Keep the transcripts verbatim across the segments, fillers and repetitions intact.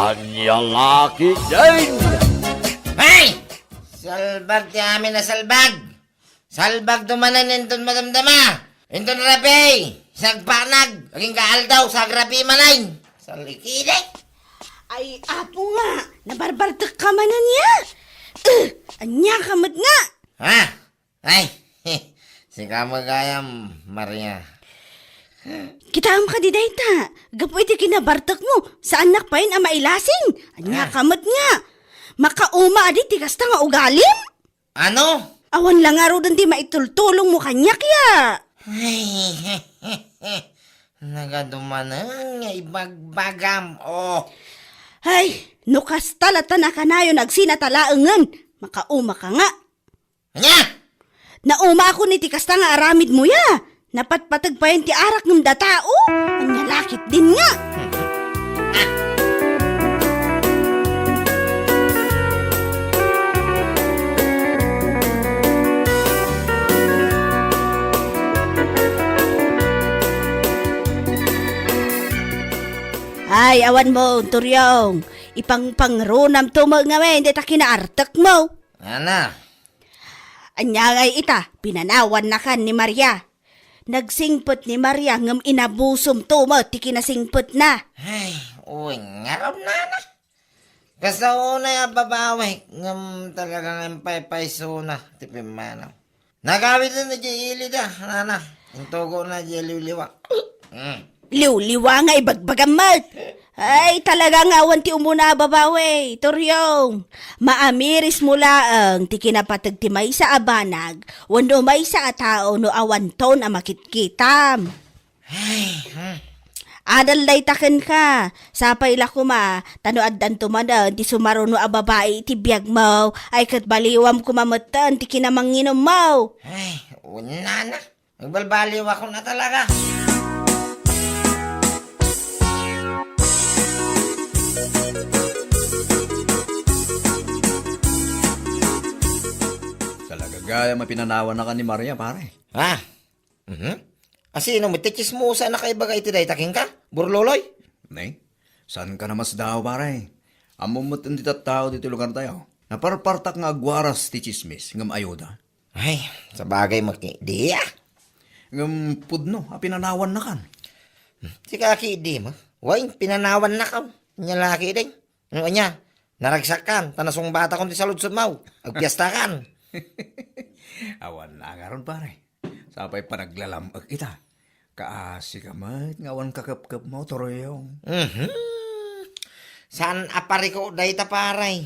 Ania la ketdin? Ay! Salbag ti amin a salbag! Salbagto manen inton madamdama! Inton rabii! Sagpanag! Agingga aldaw, sagrabii manen! Salikide! Ay, apo nga! Nabarbartekka manen ya! Eh, ania ka met nga? Ha? Ay, sika met gayam, Maria. Kitaem kadi dayta, gapu iti kinabartekmo, saannak pay a mailasing. Ania Ah. ka met nga? Makauma adi ti kasta nga ugalim? Ano? Awan la ngaruden ti maitultulongmo kaniak ya. Ay, nagadu manen nga ibagbagam, oh. Ay, no kasta latta nakanayon agsinatalaengen, makauma ka nga. Ania? Naumakon iti kasta nga aramidmo ya. Napatpateg payen ti arak ngem datao. Ania la ketdin nga? Ay, awan mo, Turyong. Ipangpangrunamto met ngamin dayta kinaartekmo. Ana? Ania ngay ita, pinanawannakan ni Maria. Nagsingpet ni Maria ngem inabusomto met ti kinasingpetna. Ay, uy, ngarud, nana. Kasta unay a babawi, ngem talaga nga impaypaysona ti pimmanaw. Nagawiden idiay ilida, nana. Intugona idiay liwliwa. Mm. Liwliwa nga ibagbagam met. Ay, talaga nga awan ti umuna a babawi, Turyong. Maamirismo laeng ti kinapateg ti maysa a banag wenno maysa a tao no awanton a makitkitam. Ay, hmm. Adal dayta kenka. Sapay la koma, ta no addanto manen ti sumaruno a babai iti biagmo, ay ket baliwam koma metten ti kinamanginommo. Ay, unana. Agbalbaliwakon a talaga. Talaga gayam a pinanawannakan ni Maria, pare. Ha? Mhm. Asino met ti tsismosa a nakaibaga iti dayta kenka, Burloloy? Ne? Saanka a masdaaw, pare. Ammom met ti tattao ditoy lugartayo. Naparpartak nga agwaras ti tsismis ngem ayuda. Ay, sabagay met ketdi, ah. Ngem pudno a pinanawannakan. Sika ketdi met. Wen, pinanawannakon. Ania la ketdin? Ano ania? Naragsakkan, ta nasungbatakon ti saludsodmo. Agpiestakan. Awan la ngarud, pare. Sapay panaglalam-ek ita. Kaasika met nga awan kakepkepmo, Turyong. Mhm. Saan a pariko dayta, pare?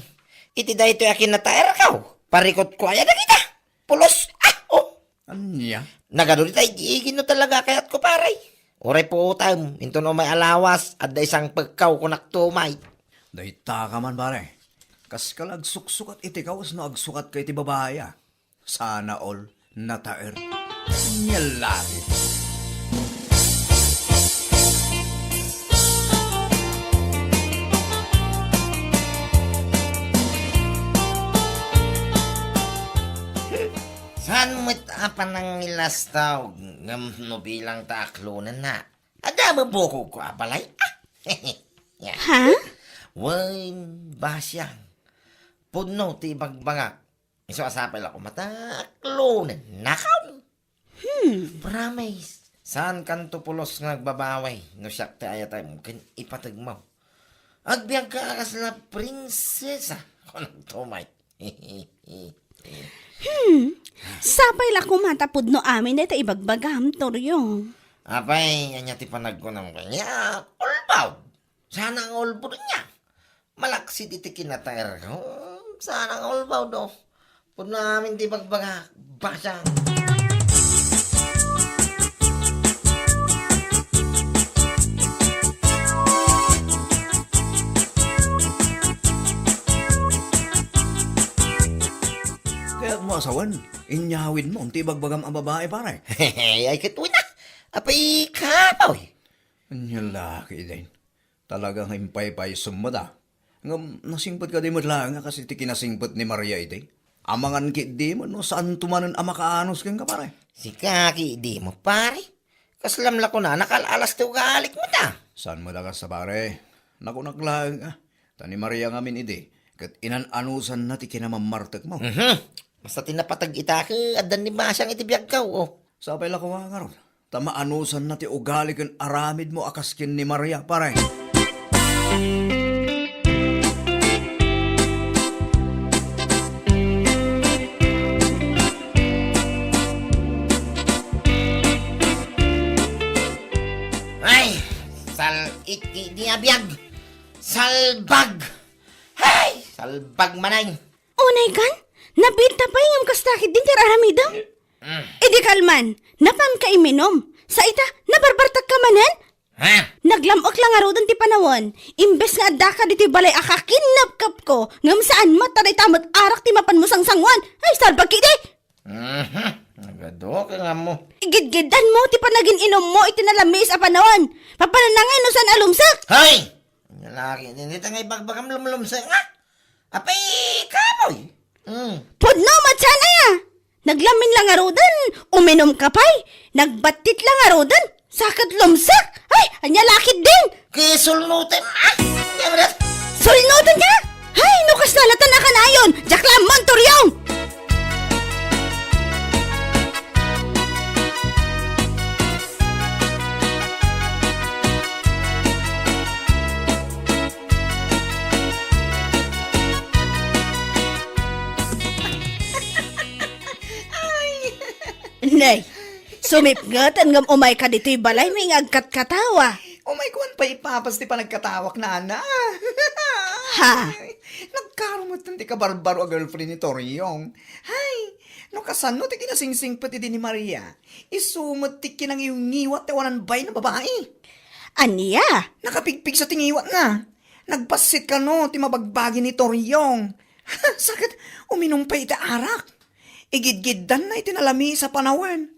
Iti daytoy a kinataerko, parikotko aya dagita? Pulos, ah, oh. Ania? Nagadu dita igigin no talaga kayatko, pare. Uray puotem, inton umay a lawas, adda isangpekko, kunakto met. Dayta ka man, pare. Kaska la agsuksukat iti kawes no agsukatka iti babai, ah. Sana all nataer. Nia laeng. Saan met a panangilastaw ngem no bilang ta aklonenna? Adda met bukogko a balay. Ha? Wen, basiang. Pudno ti ibagbagak. Isu a sapay la koma ta aklonennakon. Hmm. Promise. Saankanto pulos nga agbabawi no siak ti ayatem ken ipategmo. Agbiagka a kasla prinsesa, kunakto met. Hmm. Sapay la koma ta pudno amin dayta ibagbagam, Turyong. Apay, ania ti panagkunam kaniak? Ulbaw. Sana nga ulbod ania. Malaksid iti kinataerko. Sana nga ulbaw do. Pudno amin ti bagbagak. Basang. Kayatmo a sawen, inyawidmo ti ibagbagam a babai, pare. Ay, ket wen a. Apay, kapoy. Ania la ketdin. Talaga nga impaypaysom met a. Ngem nasingpet kadi met laeng a kas iti kinasingpet ni Maria idi? Amangan ketdi met no saanto manen a makaanus kenka, pare. Sika ketdi met, pare. Kaslam la kunana, kal-alas ti ugalik met a. Saan met a kasta, pare? Nakunak laeng a. Ta ni Maria ngamin idi, ket inan-anusanna ti kinamammartekmo. Mhm. Basta ti napateg ita, eh, addan ni Basiang iti biagko, oh. Sapay la kua ngarud, ta maanusanna ti ugali ken aramidmo a kas ken ni Maria, pare. Ay, sal-, iti, di a biag. Salbag! Hay! Salbag manen! Unay kan? Nabiit ta pay ngem kasta ketdin ti ar-aramidem? Mm. Idi kalman, napanka iminum. Sa ita, nabarbartekka manen? Ha? Naglam-ek la ngaruden ti panawen. Imbes nga addaka ditoy balay a kakinnapkapko, ngem saan met ta dayta met arak ti mapanmo sangsangoan. Ay, salbag ketdi! Mhm. Nagadu ka nga mo. Igidgiddanmo ti panagin-inummo iti nalamiis a panawen. Papananna ngay no saan a lumsek? Hay! Ania la ketdin, dayta nga ibagbagam lumlumsek, ha? Apay, kamoy! Mm. Pudno met saan aya? Naglamin la ngaruden, uminumka pay. Nagbattit la ngaruden, sa ket lumsek. Ay, ania la ketdin? Kisulnutem, ah! Ania met? Sulnutenka? Hay, no kasta la ta nakanayon, diak la ammo, Toriong! Ay! Nay, sumipngeten ngem umayka ditoy balaymi nga agkatkatawa. Umayko man pay ipapas ti panagkatawak, nana. Ha? Ay, nagkarumetten ti kabarbaro a girlfriend ni Toriong. Hay, no kasano ti kinasingsingpet idi ni Maria, isu met ti kinangiwngiwat ti awanan bain a babai. Ania? Nakapigpigsa ti ngiwatna. Nagbassit kano ti mabagbagi ni Toriong. Sa ket, uminum pay iti arak. Igidgiddanna iti nalamiis a panawen.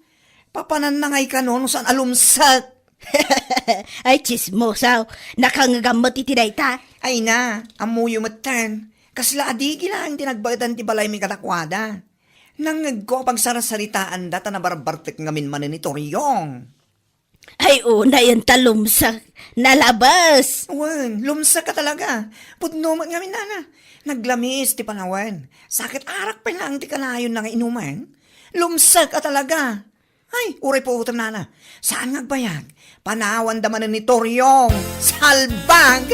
Papananna ngay kano no saan a lumsek. Ay, tsismosaw. Nakangngegam met iti dayta. Ay na, ammoyo metten. Kasla adigi laeng ti nagbaetan ti balaymi kadakuada. Nangngegko a pagsarsaritaanda ta nabarbartek ngamin manen ni Toriong. Ay, unayen ta lumsek. Nalabes. Wen, lumsek a talaga. Pudno met ngamin, nana. Naglamiis ti panawen. Sa ket arak pay laeng ti kanayonna nga inumen. Lumsek a talaga. Ay, uray puotem, nana. Saan nga agbayag? Panawanda manen ni Toriong. Salbag!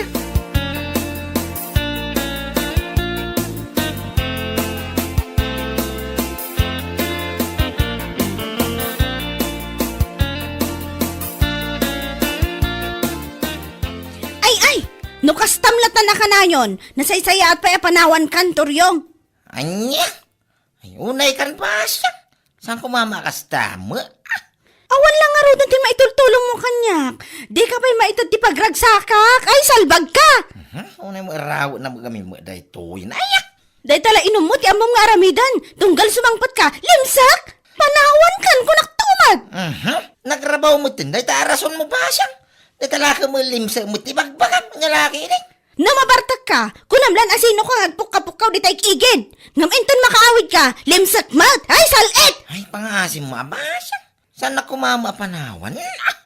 Ay, ay! No kastam latta nakanayon, nasaysayaat pay a panawankan, Toriong. Ania? Ay, unay kan Basiang. Saan ko mama kasta mo? Ah! Awan la ngaruden ti maitultulongmo kaniak. Dika pay maited ti pagragsakak. Ay, salbagka! Mhm. Unay mo iraw na mo kami mo daytoy. Ay, ah! Dayta la inummo ti ammom nga aramiden. Tunggal sumangpetka, limsek! Panawankan, kunak tumet! Mhm. Nagrabaw mo tin. Dayta a rason mo, Basiang. Dayta la ka mo limsek mo ti bagbagam. Nga laki ini. No mabartekka, kunam lan a sinoka nga agpukka-pukkaw ditay igid. Ngem inton makaawidka, limsek met. Ay, sal-it! Ay, pangasim mo, Basiang. Saan na kumama a panawan? Ah!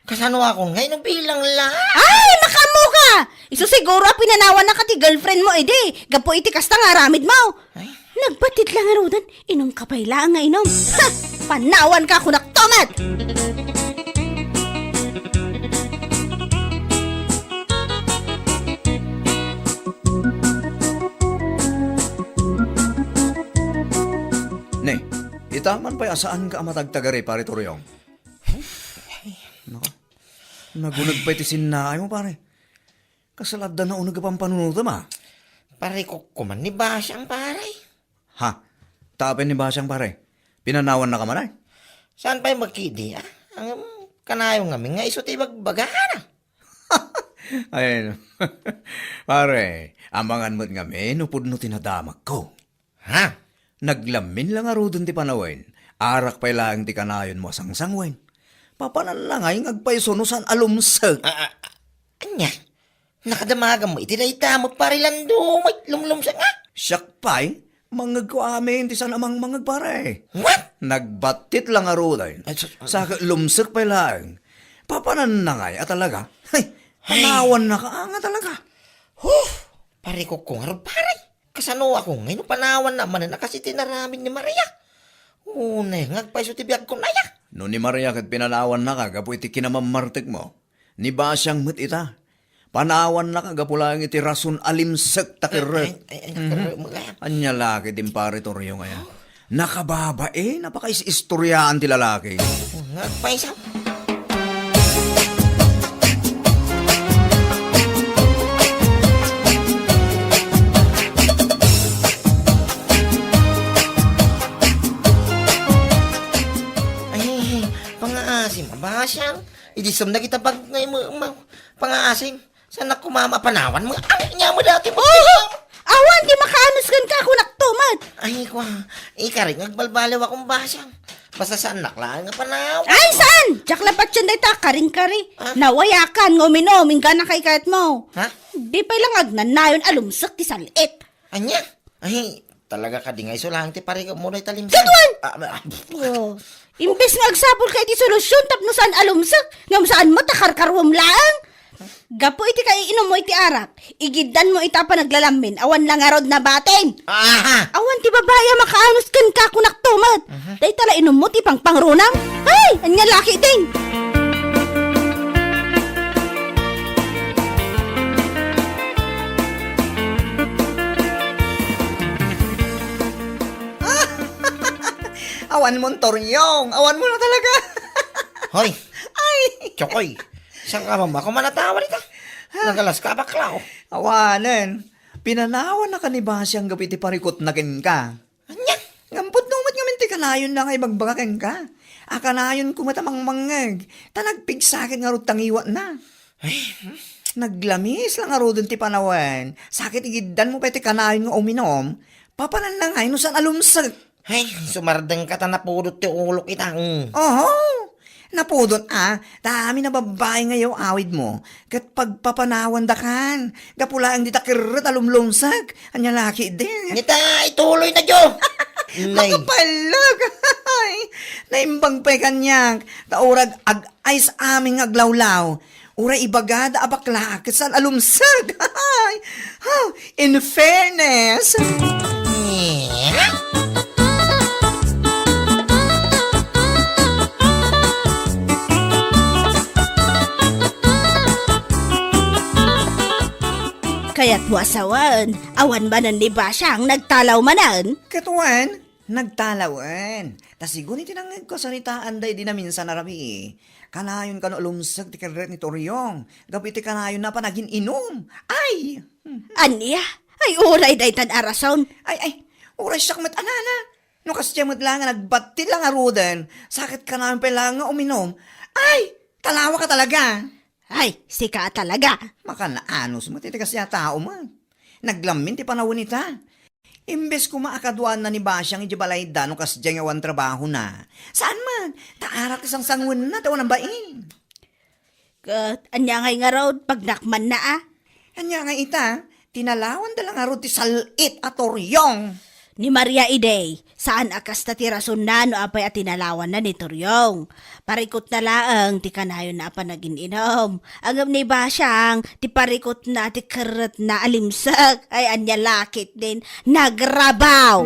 Kasano ako ngay no bilang la? Ay, makaammoka! Isu siguro a pinanawannaka ti girlfriend mo idi, gapu iti kasta nga aramidmo. Ay. Nagbattit la ngaruden, inumka pay laeng nga inum. Ha! Panawanka, kunak tumet! Ne, itaman pay a saanka a matagtagari, Pare Toriong. Naka, naguneg pay ti sinnaay mo, pare. Kasla adda nauneg a pampanunotem, a. Pare, kukkuman ni Basiang, pare. Ha? Tapin ni Basiang, pare. Pinanawannaka man, ay? Saan pay makidi, a? Ang kanayon ngamin nga isu ti bagbagana. Ay, pare, amangan met ngamin no pudno ti nadamagko. Ha? Naglamin la ngaruden ti panawen, arak pay laeng ti kanayonmo a sangsangwen. Papananna ngay nga agpayso no saan a lumsek. A, a, a, ania? Nakadamagam mo iti dayta met, pare Lando, met lumlumsek nga? Siak pay, mangngegko amin ti saan a mangmangeg, pare. What? Nagbattit la ngaruden. Ay, sus, ah. Sa ket lumsek pay laeng. Papananna ngay a talaga? Hay, ay, panawannaka nga talaga. Huh! Parikutko ngarud, pare. Kasanoak ngay no panawanna manen a kas iti inaramid ni Maria? Unay nga agpayso ti biagkon aya. No ni Maria ket pinanawannaka gapu iti kinamammartekmo, ni Basiang met ita. Panawannaka gapu laeng iti rason a limsek ta kerrek. Ay, ay, ay, mhm, kerrek mo kaya. Ania la ketdin, pare Toriong aya. Nakababain a pakaistoriaan ti lalaki. Nga agpayso. Ay, pangaasim a Basiang. Idi sumnag ita bag-, ngay mo, ma-, pangaasim. Saan ako mamapanawan mo? Ay, nya mo dati mo. Oh! Awan ti makaanus kenka, kunak tumet. Ay, kwa. Ikarik nga agbalbaliw akong Basiang. Basta saannak laeng nga panawan. Ay, saan? Diak la patien dayta a karing-kari. Ah? Nawayakan nga uminom, inggana kay kayat mo. Ha? Di pay lang agnanayon a lumsek ti sal-it. Ania? Ay, talaga kadi nga iso laeng ti parikutmo dayta limsek. Katuan! Ah, ah, Oh. Imbes nga agsapulka iti solusyon tapno saan a lumsek, ngem saan met a karkaruem laeng. Gapu iti kaiinummo iti arak, igiddanmo ita a panaglalamin, awan la ngarud nabatin. Aha! Awan ti babai a makaanus kenka, kunak tumet. Aha. Dayta la inummo ti pangpangrunam. Ay, ania la ketdin. Awan mo, Toriong. Awan mo na talaga. Hoy. Ay. Chokoy. Saan ka mama? Kung manatawa dita. Nagalas ka, bakla, oh. Awanen. Pinanawannaka ni Basiang gapu iti parikutna kenka. Ania? Ngem pudno met ngamin ti kanayonna nga ibagbaga kenka. A kanayonko met a mangmangngeg, ta nagpigsa ket ngarud ta ngiwatna. Ay, hmm. Naglamis la ngaruden ti panawen, sa ket igiddanmo pay ti kanayon nga uminom, papananna ngay no saan a lumsek. Ay, sumardengka ta napudot ti ulok ita, mm. Oho, napudot a, ta amin a babbai nga yaw-awidmo, ket pagpapanawandakan, gapu laeng dita kerrek a lumlumsek, ania la ketdin. Nita, ituloy na, Jo. Nay. Makapallag. Ay, naimbag pay kaniak, ta urag ag-, Ay, sa amin nga aglawlaw, uray ibagada a bakla, ket saan a lumsek. Ha, in fairness. Kayatmo a sawen, awan manen ni Basiang nagtalaw manen? Ket wen, nagtalawen. Ta sigun iti nangngegko a saritaanda idi naminsan a rabii, kanayon kano a lumsek ti kerrek ni Toriong, gapu iti kanayonna a panagin-inum. Ay! Ania? Ay, uray daytan a rason. Ay, ay, uray siak met a nana. No kasdiay met laeng a nagbattit la ngaruden, sa ket kanayon pay laeng nga uminum. Ay, talawaka talaga. Ay, sika talaga. Makan-anus met iti kasdiay a tao met. Naglamin ti panawen ita. Imbes koma a kaduaanna ni Basiang idiay balayda no kasdiay nga awan trabahona. Saan met, ta arak ti sangsanguenna ti awan a bain. Ket ania ngay ngarud, pagnakmanna a? Ania ngay ita, tinalawanda la ngarud ti sal-it a Toriong. Ni Maria idi, saan a kasta ti rasonna no apay a tinalawanna ni Toriong. Parikutna laeng ti kanayonna a panagin-inum. Ngem ni Basiang, ti parikutna, ti kerretna a limsek. Ay, ania la ketdin, nagrabaw!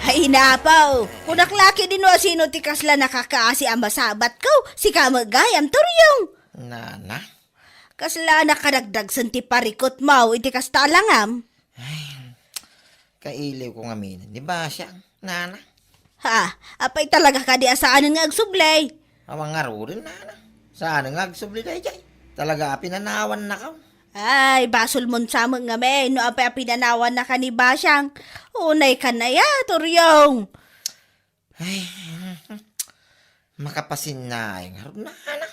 Ay, napaw! Kunak la ketdin no asino ti kasla nakakaasi a masabatko, sika met gayam, Toriong. Nana? Kasla nakadagdagsen ti parikutmo iti kasta a langam? Ay, kailiwko ngamin ni Basiang, nana. Ha, apay talaga kadi a saanen nga agsubli? Awan ngaruden, nana. Saanen nga agsubli daydiay? Talaga a pinanawannaka. Ay, basolmon sa met ngamin no apay a pinanawannaka ni Basiang. Unay ka na ya, Toriong. Ay, makapasinnaay ngarud, nana.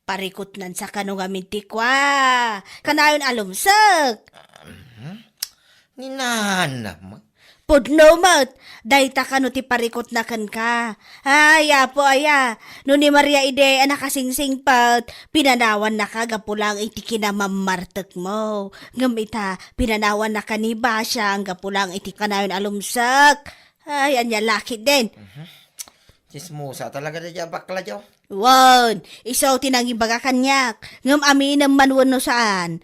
Parikutnan sa kano ngamin ti kua. Kanayon a lumsek. Mhm. Ni nana met. Pudno met, dayta kano ti parikutna kenka. Ay, Apo aya, no ni Maria idi a nakasingsingpet, pinanawannaka gapu lang iti kinamammartekmo. Ngem ita, pinanawannaka ni Basiang gapu lang iti kanayon a lumsek. Ay, ania laketdin. Tsismosa talaga daydiay a bakla, Jo. Wen, isu ti nangibaga kaniak. Ngem aminem man wenno saan.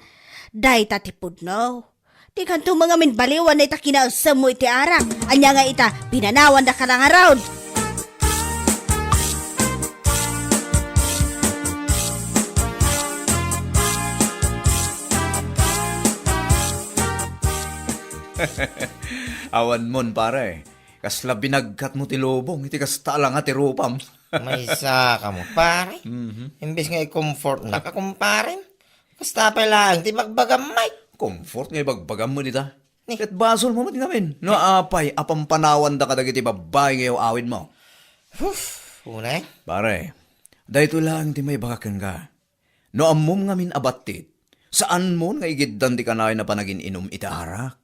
Dayta ti pudno. Dikanto met ngamin baliwan dayta kinaessemmo iti arak. Ania nga ita, pinanawanda kada ngarud. Awan mon, pare. Kasla binagkatmo ti lubong, iti kasta la nga ti rupam. Maysa kamo, pare. Mhm. Imbes nga i-comfort na ka, kumpare. Kasta pay laeng ti bagbagam, Mike. Comfort nga ibagbagam mo dita. Ni? Ket basolmo met ngamin no apay a pampanawanda kadagiti babbai nga aw-awidmo. Huf, unay. Pare, daytoy laeng ti maibaga kenka. No ammom ngamin a battit, saanmon nga igiddan ti kanayon a panagin-inum iti arak.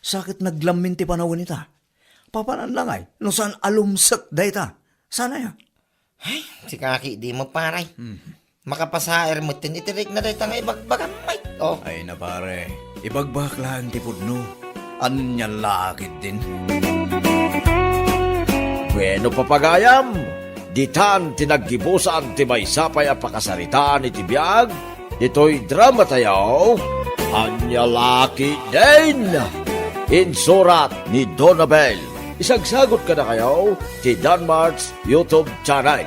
Sa ket naglammin ti panawen ita. Papananna ngay, no saan a lumsek dayta. Saan aya? Ay, sika ketdin, pare. Hmm. Makapasaer metten iti rikna dayta nga ibagbagam, Mike. Oh. Ay na, pare, ibagbagak laeng ti pudno. Ania la ketdin. Bueno, papagayam, ditan ti naggibusan ti maysa pay a pakasaritaan iti biag ditoy dramatayo, Ania la ketdin. Insurat ni Donabel. Isagsagot kadakayo ti Danmart's YouTube channel.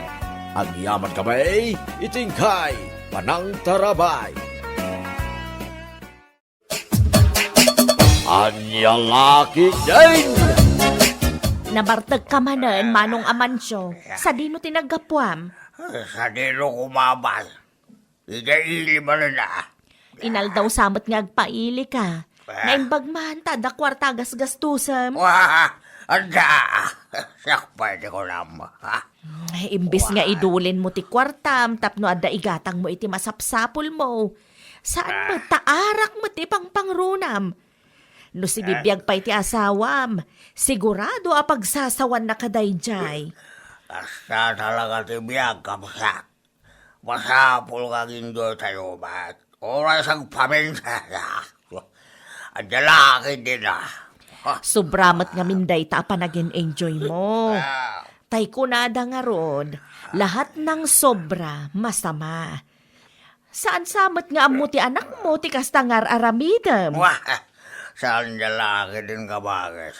Agyaman kami iti inkay panangtarabay. Ania la ketdin. Nabartekka manen, Manong Amancio. Sadino ti naggapuam? Sadino kumabal? Ida ili manen, ah. Inaldaw sa met nga agpailika. Ah. Naimbag man ta adda kuarta a gasgastusem. Wah, adda. Siak pay ti kunam, ha? Ay, imbis nga idulinmo ti kuartam tapno adda igatangmo iti masapsapulmo. Saan met ta arak met ti pangpangrunam. No sibibiag pay ti asawam, sigurado a pagsasawannaka daydiay. Kasta talaga ti biag, kabsat. Masapul nga aginjoy tayo met. Oras agpaminsan. Adda la ketdin, ah. Sobra met ngamin dayta a panagin-enjoy mo. Ah. Tay kunada ngarud, lahat ng sobra, masama. Saan sa met nga ammo ti anakmo ti kasta nga ar-aramidem? Wah, saan da la ketdin, kabagis.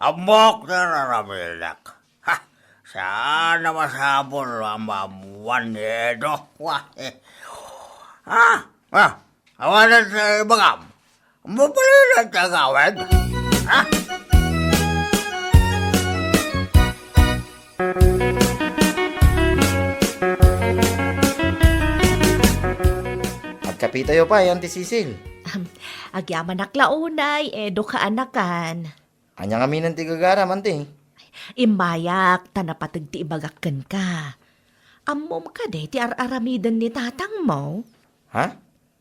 Ammok ti ar-aramidek. Ha, saan a masapul a maammuan ni Edo. Wah, eh. Ha? Ha? Awanan ti ibagam. Mabalin ti agawid. Ha? Agkapitayo pay, Auntie Cecil. Agyamanak la unay, Edo, kaanakan. Ania ngamin ti gagaram, Auntie? Immayak, ta napateg ti ibagak kenka. Ammom kadi ti ar-aramiden ni tatangmo? Ha?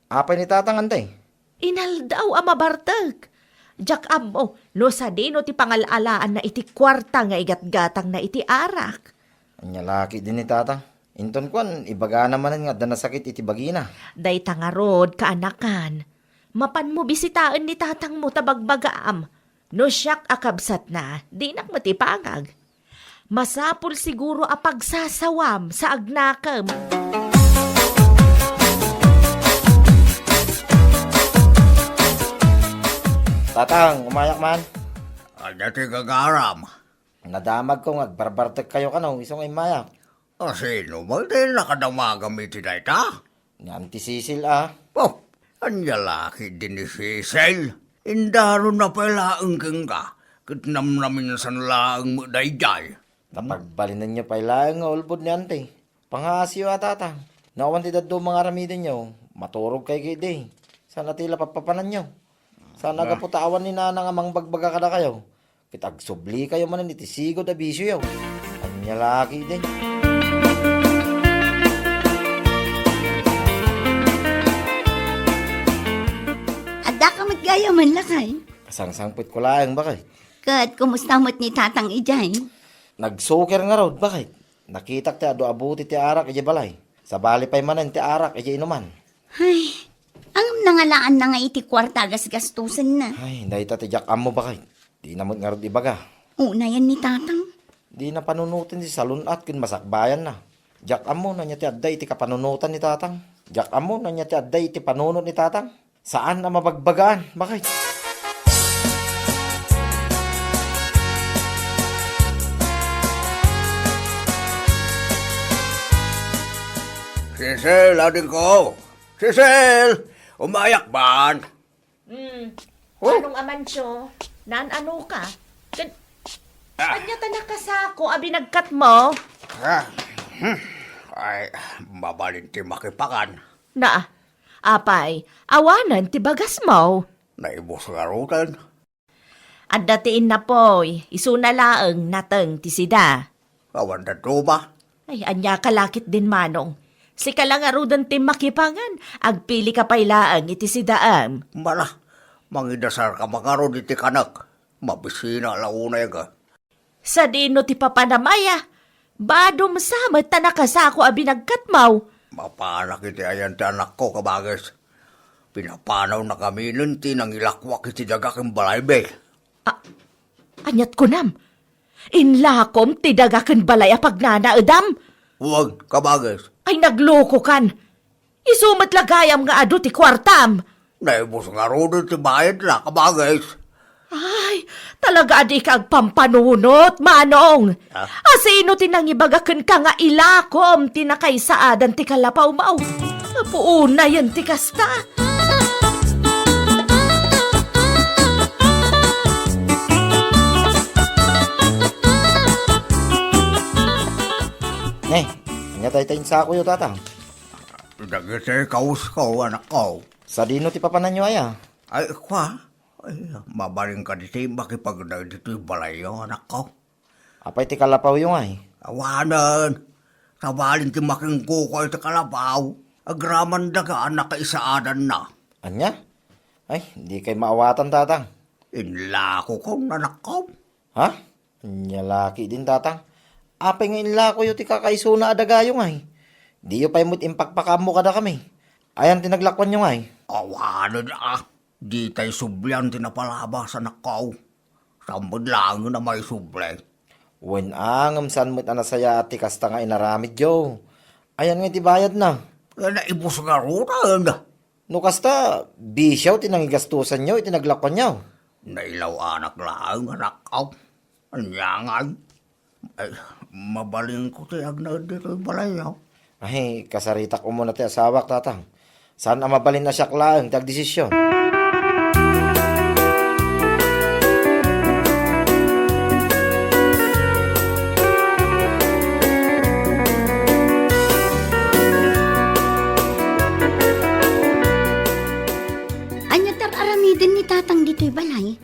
Apay ni tatang, Auntie? Inaldaw a mabartek. Diak ammo no sadino ti pangal-alaanna iti kuarta nga igatgatangna iti arak. Ania la ketdin ni tatang? Inton kuan, ibagana manen nga adda nasakit iti bagina. Dayta ngarud, kaanakan. Mapanmo bisitaen ni tatangmo ta bagbagaam. No siak a kabsatna, dinak met ipangag. Masapul siguro a pagsasawam sa agnakem. Tatang, umayak man. Adda ti gagaram. Nadamagko nga agbarbartek kayo kano, isu nga immayak. A, sino man ti nakadamagam iti dayta? Ni Auntie Cecil, a. Oh, ania la ketdin ni Cecil? Indarona pay laeng kenka, ket namnaminsan laeng met daydiay. Ta pagbalinenyo pay laeng nga ulbod ni Auntie. Pangaasiyo a, tatang. No awan ti dadduma nga aramidenyo, maturog kayo ketdi. Saan a ti la pappapananyo? Saan a gapu ta awan ni nanang a mangbagbaga kadakayo? Ket agsublikayo manen iti sigud a bisioyo. Ania la ketdin? Addaka met gayam, lakay. Sangsangpetko laeng, baket. Ket kumusta met ni tatang idiay? Nagsuker ngarud, baket. Nakitak ti adu a bote ti arak idiay balay. Sabali pay manen ti arak idiay inuman. Ay, ngem nangalaanna nga iti kuarta a gasgastusenna. Ay, dayta ti diak ammo, baket. Dina met ngarud ibaga. Unayen ni Tatang. Dina panunoten ti salun-at ken masakbayanna. Diak ammo no ania ti adda iti kapanunotan ni Tatang. Diak ammo no ania ti adda iti panunot ni Tatang. Saan a mabagbagaan, bakit? Cecil, adingko! Cecil! Umayak man! Hmm. Oh. Manong Amancio, naan-ano ka? Kan-, Ah. Ania ta nakasako a binagkatmo? Ah, hmm. Ay, mabalin ti makipangan. Na, apay, awanen ti bagasmo. Naibus ngaruden. Adda ti innapoy, isuna laeng nateng ti sida. Awan dadduma. Ay, ania ka lakit din, Manong. Sika la ngaruden ti makipangan, agpili ka pay laeng iti sidaem. Mala, mangidasar ka mangarud iti kanek. Mabisina la unay ka. Sadino ti papanam aya? Badom sa met ta nakasako a binagkatmo. Mapanak iti ayan ti anakko, kabagis. Pinapanawna kaminen ti nangilakuak iti daga ken balaymi. A-, aniat kunam? Inlakom ti daga ken balay a pagnanaedam? Wen, kabagis. Ay, naglokokan. Isu met la gayam nga adu ti kuartam. Naibus ngaruden ti bayadna, kabagis. Ay, talaga a dika agpampanunot, Manong. Ah? Asino ti nangibaga kenka nga ilakom ti nakaisaadan ti kalapawmo? Apo, unayen ti kasta. Ne, ania dayta insakoyo, Tatang? Dagiti kawusko, anakko. Sadino ti papananyo aya? Ay, kua, ay, mabalin kadi ti makipagnaed ditoy balayyo, anakko. Apay ti kalapawyo ngay? Awanen. Sabalin ti makingkuko iti kalapaw, agraman daga a nakaisaadanna. Ania? Ay, dikay maawatan, Tatang. Inlakokon, anakko. Ha? Ania la ketdin, Tatang? Apay nga inlakoyo ti kakaisuna a dagayo ngay? Diyo pay met impakpakaammo kadakami. Ayan ti naglakuanyo ngay? Awanen a, ditay sublian ti napalabas, anakko. Saan met laengen a maisubli. Wen a, ngem saan met a nasayaat ti kasta nga inaramidyo. Ayan ngay ti bayadna? Naibus ngaruden. No kasta, bisiaw ti nangigastosanyo iti naglakuanyo. Nailaw-anak laeng, anakko. Ania ngay? Ay, mabalinko ti agnaed ditoy balayyo. Ay, kasaritak umuna ti asawak, Tatang. Saan a mabalin a siak laeng ti agdesision. Ania ti ar-aramiden ni Tatang ditoy balay?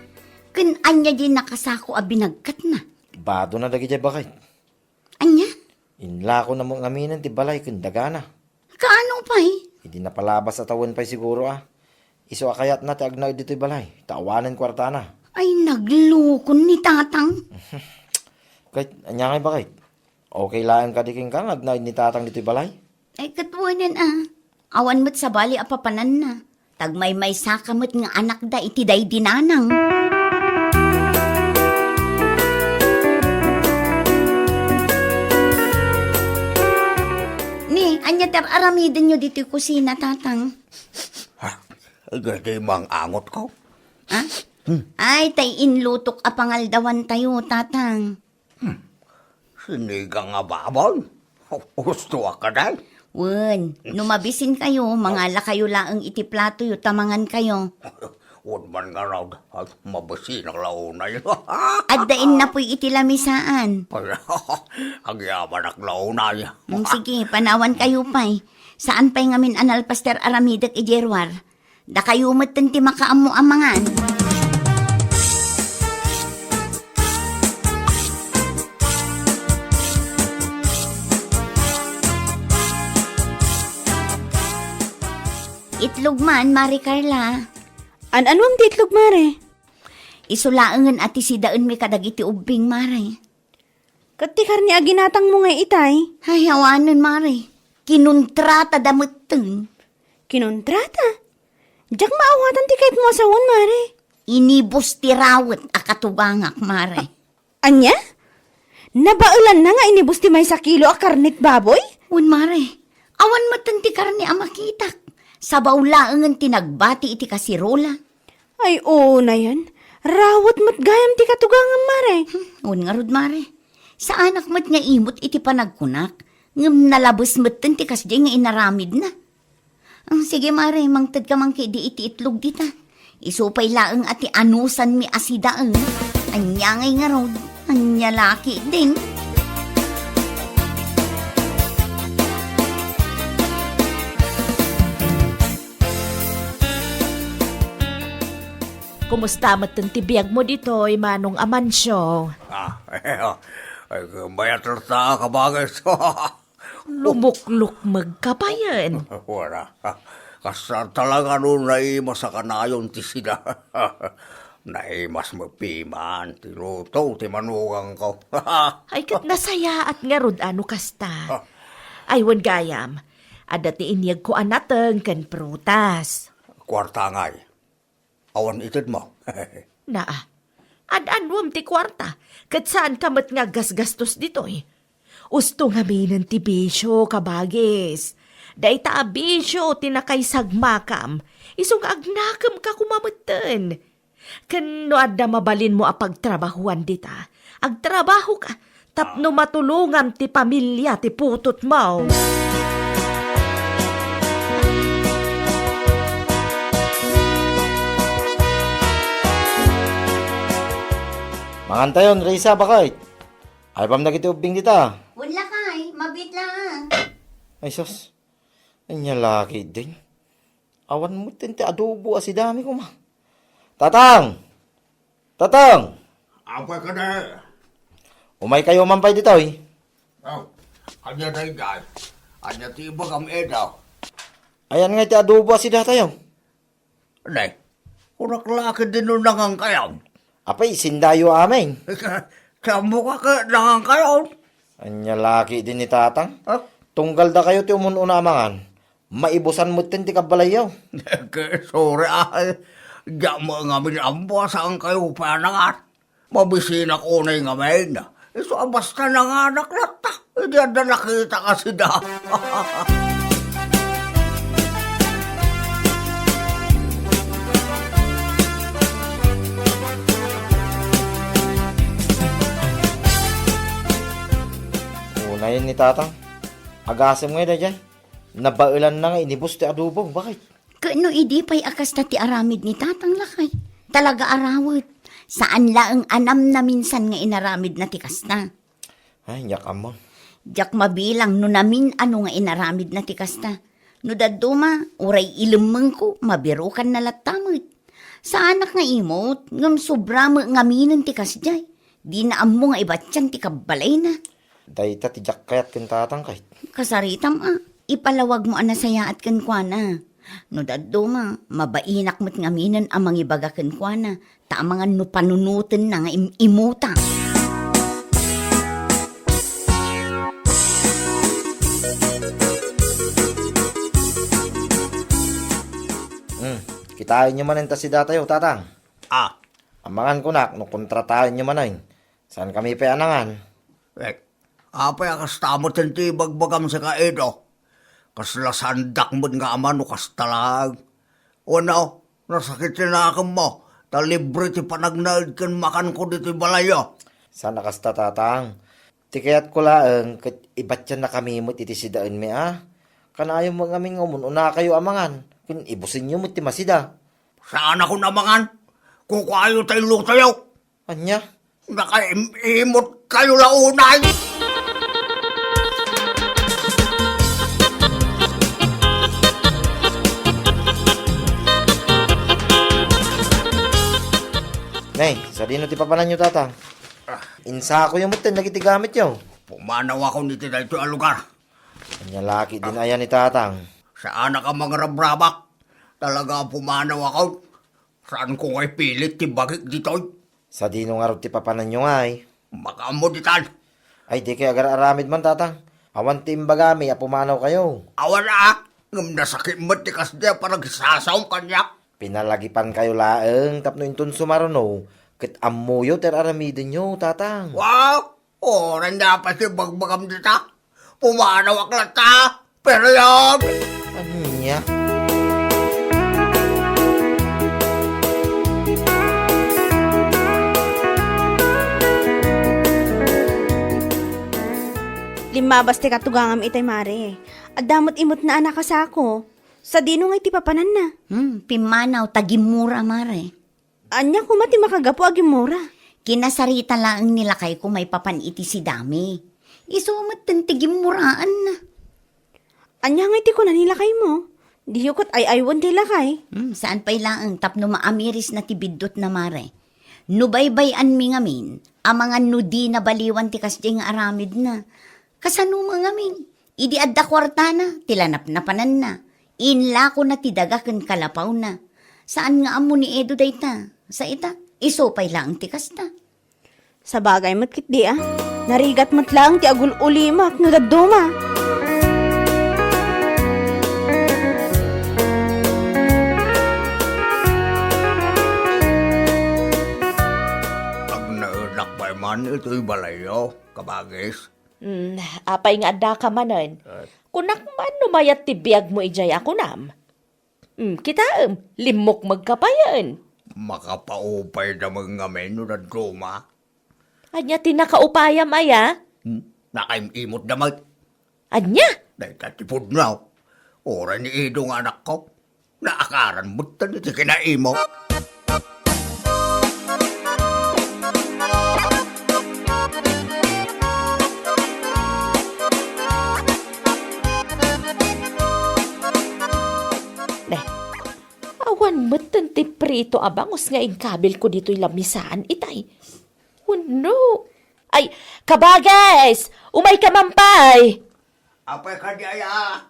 Ken ania diay nakasako a binagkatna? Badona dagidiay baket. Ania? Inlakona met ngaminen ti balay ken dagana. Kaano pay? Idi napalabas a tawen pay siguro a. Isu a kayatna ti agnaed ditoy balay, ta awanen kuartana. Ay, naglukon ni Tatang. Ket, ania ngay baket? Okay laeng kadi kenka nga agnaed ni Tatang ditoy balay? Ay, ket wen a. Awan met sabali a papananna. Tagmaymaysaka met nga anakda iti daydi nanang. Ni, ania ti ar-aramidenyo ditoy kusina, Tatang? Ha? Daydi mang-angotko. Ha? Hmm. Ay, tay inlutok a pangaldawantayo, Tatang. Hmm. Sinigang a baboy? Husto a kadi? Wen, no mabisinkayo, mangalakayo laeng iti platoyo ta mangankayo. Wen man ngarud, ay, mabisinak la unay. Adda innapoy iti lamisaan. Agyamanak la unay. Mm, sige, panawankayo pay. Saan pay ngamin a nalpas ti ar-aramidek idiay ruar? Dakayo metten ti makaammo a mangan. Itlog man, Mare Carla. An-anuam ti itlog, Mare? Isu laengen a ti sidaenmi kadagiti ubbing, Mare. Ket ti karne a ginatangmo ngay itay? Ay, awanen, Mare. Kinontrata da metten. Kinontrata? Diak maawatan ti kayatmo a sawen, Mare. Inibus ti rawet a katugangak, Mare. Ania? Nabaelanna nga inibus ti maysa kilo a karne ti baboy? Wen, mare. Awan metten ti karne a makitak. Sabaw laengen ti nagbati iti kasirola. Ay, unayen. Rawet met gayam ti katugangam, mare. Hmm, wen ngarud, mare. Saanak met nga imut iti panagkunak, ngem nalabes metten ti kasdiay nga inaramidna. Ah, sige, mare, mangtedka man ketdi iti itlog dita. Isu pay laeng a ti anusanmi a sidaen. Ania ngay ngarud? Ania la ketdin? Kumusta metten ti biagmo ditoy, Manong Amancio? Ah, ay, mayat latta, kabagis. Lumuklukmeg ka payen. Wala. Kasla talaga no naimas a kanayon ti sida. Naimas met piman ti luto ti manugangko. Ay, ket nasayaat ngarud a no kasta. Ah. Ay, wen gayam, adda ti inyegko a nateng ken prutas. Kuarta ngay. Awan itedmo. Naa, ad-aduam ti kuarta, ket saanka met nga aggasgastos ditoy. Usto ngaminen ti bisio, kabagis. Dayta a bisio ti nakaisagmakam, isu nga agnakemka koma metten. Ken no adda mabalinmo a pagtrabahuan dita, agtrabahoka, tapno matulongam ti pamilia ti putotmo. Mangantayon, Risa, baket. Ay, pam dagiti ubbing dita. Wen lakay, mabiit laeng. Ay, sus. Ania la ketdin? Awan metten ti adobo a sidami koma. Tatang! Tatang! Apay kadi? Umaykayo man pay ditoy. Oh, ania daydiay? Ania ti ibagam, Edo? Ayan nga iti adobo a sidatayo. Ne, kunak la ketdin no nangankayon. Apay, sindayo amin. Ti ammoka ket nangankayon. Ania la ketdin ni Tatang? Ah? Tunggal dakayo ti umun-una a mangan. Maibusan metten ti kabbalayyo. Ket sorry, ay. Diak met ngamin ammo a saankayo pay a nangan. Mabisinak unay ngamin. Isu a basta nanganak latta. Idi adda nakita a sida. Unayen ni Tatang. Agasem ngay daydiay. Nabaelanna nga inibus ti adobo, baket. Ket no idi pay a kasta ti aramid ni Tatang, lakay, talaga a rawet. Saan laeng a namnaminsan nga inaramidna ti kasta. Ay, diak ammo. Diak mabilang no namin-ano nga inaramidna ti kasta. No dadduma, uray ilemmengko, mabirukanna latta met. Saanak nga imut, ngem sobra met ngaminen ti kasdiay. Dina ammo nga ibatian ti kabbalayna. Dayta ti diak kayat ken Tatang, ket. Kasaritam a, ipalawagmo a nasayaat kenkuana. No dadduma, mabainak met ngaminen a mangibaga kenkuana, ta amangan no panunotenna nga im-imuta. Hmm, kitaenyo manen ta sidatayo, Tatang. Ah. Amangan kunak no kontrataenyo manen. Saankami pay a nangan. Eh, apay a kasta met ti ibagbagam sika, Edo? Kasla saandak met nga ama no kasta laeng. Wenno, nasakit ti nakemmo, ta libre ti panagnaed ken makanko ditoy balayyo. Saan a kasta, Tatang. Ti kayatko laeng ket ibatiannakami met iti sidaenmi a. Kanayon met ngamin nga umun-unakayo a mangan, ken ibusenyo met ti masida. Saanakon a mangan. Kukuayo ta ilutoyo. Ania? Nakaim-imot kayo la unay! Nay, sadino ti papananyo, Tatang? Ah. Insakoyo metten dagiti gamityo. Pumanawakon iti daytoy a lugar. Ania la ketdin aya ni Tatang? Saanak a mangrabrabak. Talaga a pumanawakon. Saanko nga ipilit ti bagik ditoy. Sadino ngarud ti papananyo ngay? Makaammo ditan. Ay, dikay agar-aramid man, Tatang. Awan ti imbagami a pumanawkayo. Awan a, ngem nasakit met ti kasdi a panagsasaom kaniak. Pinalagipankayo laeng tapno inton sumaruno, Ket ammoyo ti ar-aramidenyo, Tatang. Wow! Oran da pa ti bagbagam dita. Pumanawak latta. Pero yun! Ania? Limmabas ti katugangam itay, Mare. Adda met imutna a nakasako. Sadino ngay ti papananna? Hmm, pimmanaw ta gimmura, Mare. Ania koma ti makagapu a gimmura? Kinasarita laeng ni lakayko maipapan iti sidami. Isu metten ti gimmuraanna. Ania ngay ti kuna ni lakaymo? Diyo ket ay-aywen ti lakay. Hmm, saan pay laeng tapno maamirisna ti biddutna, Mare. No baybay-anmi ngamin, amangan no dina baliwan ti kasdiay nga aramidna. Kasano met ngamin? Idi adda kuartana, ti lanapnapananna. Inlakona ti daga ken kalapawna. Saan nga ammo ni Edo dayta. Sa ita, isu pay laeng ti kasta. Sabagay met ketdi a. Narigat met laeng ti agul-ulimak no dadduma. Agnaedak pay man itoy balayyo, kabagis. Hmm, apay nga addaka manen? Eh. Kunak man no mayat ti biagmo idiay a kunam. Hmm, kitaem, limmukmegka payen. Makapaupayda met ngamin no dadduma. Ania ti nakaupayam aya? Hmm, nakaim-imotda met. Ania? Dayta ti pudno. Uray ni Edo nga anakko. Naakaran metten iti kinaimok. Ne, awan metten ti prito a bangus nga inkabilko ditoy lamisaan itay. Wenno. Ay, kabagis! Umayka man pay! Apay kadi aya?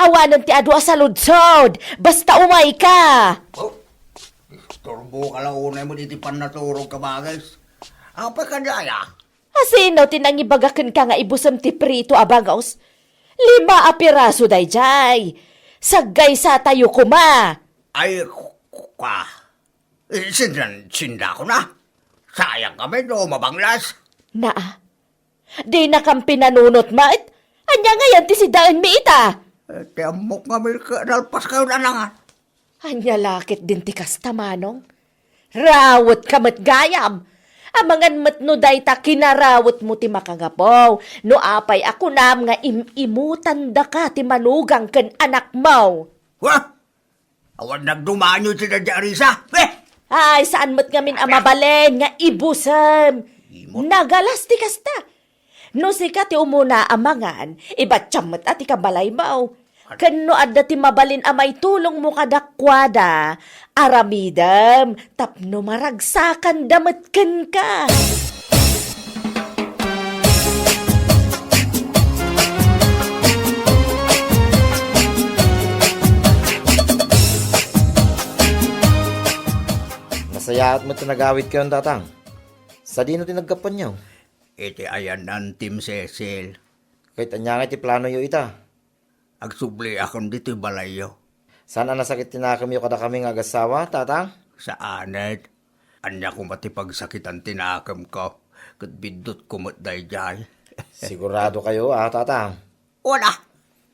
Awanen ti adu a saludsod, basta umayka! Oh, istorboka la unay met iti pannaturog, kabagis. Apay kadi aya? Asino ti nangibaga kenka nga ibusem ti prito a bangus? Lima a piraso daydiay. Saggaysatayo koma. Ay, ku-, ku-, ka. Eh, sindan-, sindakona. Sayang kami no mabanglas. Naa, dinakam pinanunot met. Ania ngayen ti sidaenmi ita? Eh, ti ammok nga milka, nalpas kayo nanangan. Ania la ketdin ti kasta, manong? Rawetka met gayam. Amangan met no dayta kinarawetmo ti makagapu, no apay a kunam nga im-imutandaka ti manugang ken anakmo. Wah! Awan nagdumaanyo ti dadya a risa. Eh! Ay, saan met ngamin a mabalin nga ibusem. Imot. Nagalas ti kasta. No sika ti umuna a mangan, ibatiam met a ti kabalaymo. Ken no adda ti mabalin a maitulongmo kadakuada, aramidem tapno maragsakanda met kenka. Nasayaat met ti nagawidkayon, Tatang. Sadino ti naggapuanyo? Iti ayanna Tim Cecil. Ket ania ngay ti planoyo ita? Agsubliakon ditoy balayyo. Saan a nasakit ti nakemyo kadakami nga agassawa, Tatang? Saanen. Ania koma ti pagsakitan ti nakemko, ket biddutko met daydiay. Sigurado kayo, a, Tatang? Wala.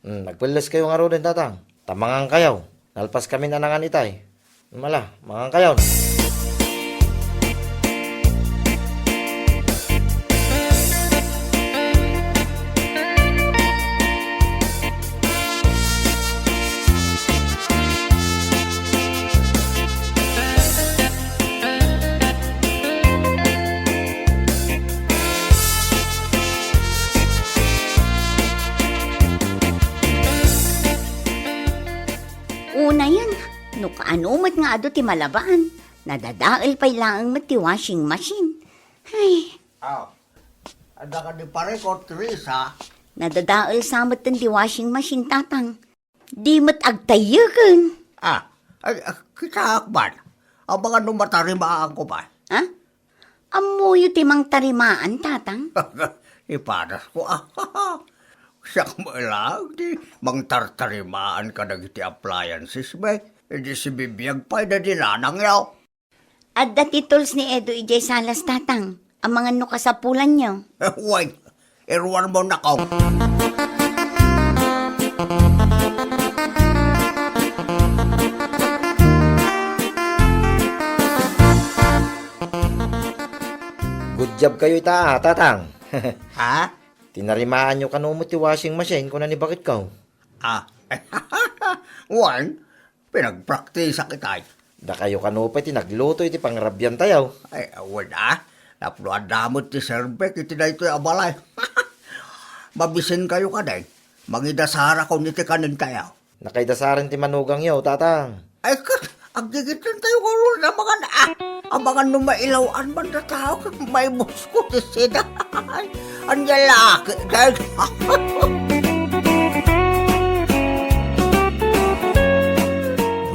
Hmm, nagpelles kayo ngaruden, Tatang. Ta mangan kayo. Nalpas kami nanangan itay. Mala, mangan kayo. Unayen, no kaano met nga adu ti malabaan, nadadael pay laeng met ti washing machine. Ay. Aw, adda kadi pareko, Teresa? Nadadael sa metten ti washing machine, Tatang. Di met agtayyeken. Ah, ay, ah, kitaak man. Amangan no matarimaanko man. Ha? Ammoyo ti mangtarimaan, Tatang? Ipanasko, ah. Siak met laeng ti mangtartarimaan kadagiti appliances, bay. Idi sibibiag pay dadi nanangyo. Adda ti tools ni Edo idiay salas, Tatang. Amangan no kasapulanyo. Wen, iruarmo nako. Good job kayo ita, ah, Tatang. Ha? Tinarimaanyo kano met ti washing machine, kuna ni baketko. Ah. Wen, pinagpraktisak itay. Dakayo kano pay ti nagluto iti pangrabiantayo. Ay, wen a. Tapno adda met ti serbek iti daytoy a balay. Mabisinkayo kadi. Mangidasarakon iti kanentayo. Nakaidasaren ti manugangyo, Tatang. Ay, ket, aggigitentayo ngarud, amangan, ah, amangan no mailaw-an man datayo, ket maibusko ti sida. Ania la, ket,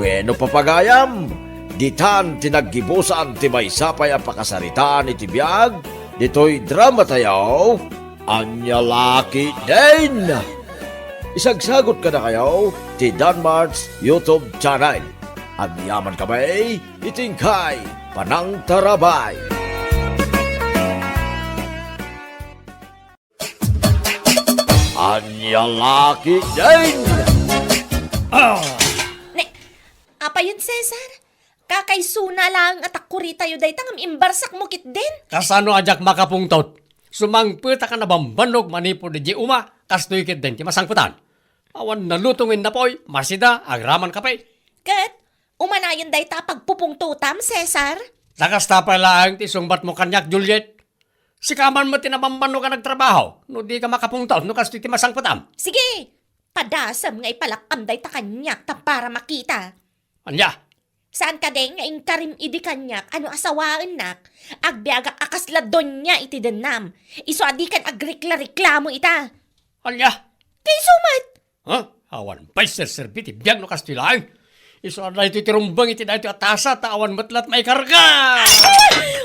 Bueno, papagayam, ditan ti naggibusan ti maysa pay a pakasaritaan iti biag ditoy dramatayo, Ania la ketdin? Isagsagut kadakayo ti Danmart's YouTube channel. Agyamankami iti inkay panangtarabay. Ania la ketdin? Ah! Ne, apayen, Cesar? Kakaisuna laeng a takkuritayo dayta ngem imbarsakmo ketdin. Kasano a diak makapungtot? Sumangpetak a nabambannog manipud idiay uma, kastoy ketdin ti masangpetan. Awan naluto nga innapoy, masida, agraman kape. Ket, umanayon dayta a pagpupungtotam, Cesar? Ta kasta pay laeng ti sungbatmo kaniak, Juliet. Sika man met ti nabambannog a nagtrabaho, no dika makapungtot no kastoy ti masangpetam. Sige, padasem nga ipalakkam dayta kaniak ta para makita. Ania? Saan kadi nga inkarim idi kaniak a no asawaennak, agbiagak a kasla donia iti dennam. Isu a dikan agrikla-reklamo ita. Ania? Ti isu met. Ha? Awan pay serserbi ti biag no kastoy laeng. Isu a daytoy ti rumbeng iti daytoy a tasa ta awan met la't maikarga. Ah!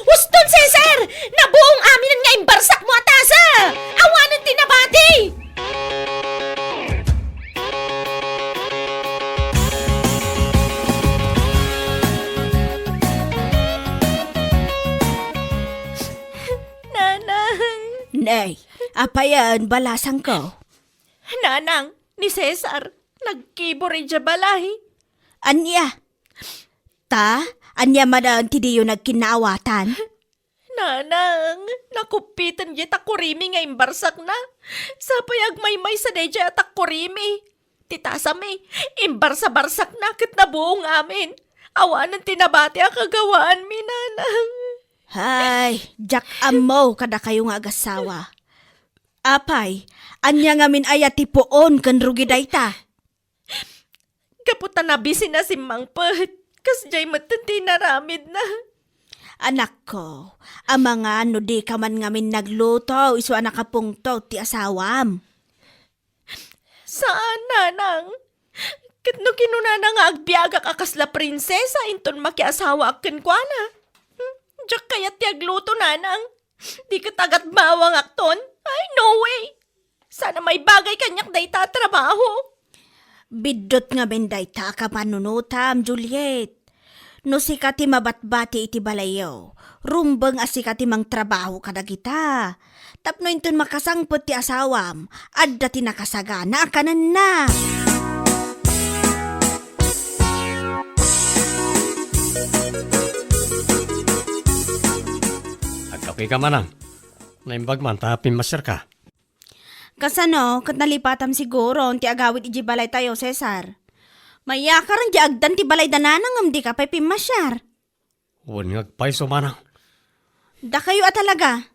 Uston, Cesar! Nabuong aminen nga imbarsakmo a tasa! Awanen ti nabati! Nanang! Nay, apayen, balasangko. Nanang, ni Cesar, nagkibor idiay balay. Ania? Ta, ania manen ti diyo nagkinnaawatan? Nanang, nakuppiten diay takkurimi nga imbarsakna. Sapay agmaymaysa daydiay a takkurimi. Ti tasami, imbarsa-barsakna ket nabuong amin. Awanen ti nabati a kagawaanmi, Nanang. Hay, diak ammo kadakayo nga agassawa. Apay, ania ngamin aya ti puon ken rugi dayta? Gapu ta nabisin a simmangpet, kasdiay metten ti inaramidna. Anakko, amangan no dika man ngamin nagluto isu a nakapungtot ti asawam. Saan, Nanang. Ket no kinunana nga agbiagak a kasla prinsesa inton makiasawaak kenkuana. Hmm, diak kayat ti agluto, Nanang. Di ket agatbawangakton. Ay, no way. Saan a maibagay kaniak dayta a trabaho. Biddut ngamin dayta a kapanunotam, Juliet. No sika ti mabatbati iti balayyo, rumbeng a sika ti mangtrabaho kadagita. Tapno inton makasangpet ti asawam, adda ti nakasagana a kanenna. Agkape ka, Manang. Naimbag man ta pimmasiarka. Kasano, ket nalipatam siguro ti agawid idiay balaytayo, Cesar? Mayakaren diay agdan ti balayda, Nanang, ngem dika pay pimmasiar. Wen nga agpayso, Manang. Dakayo a talaga.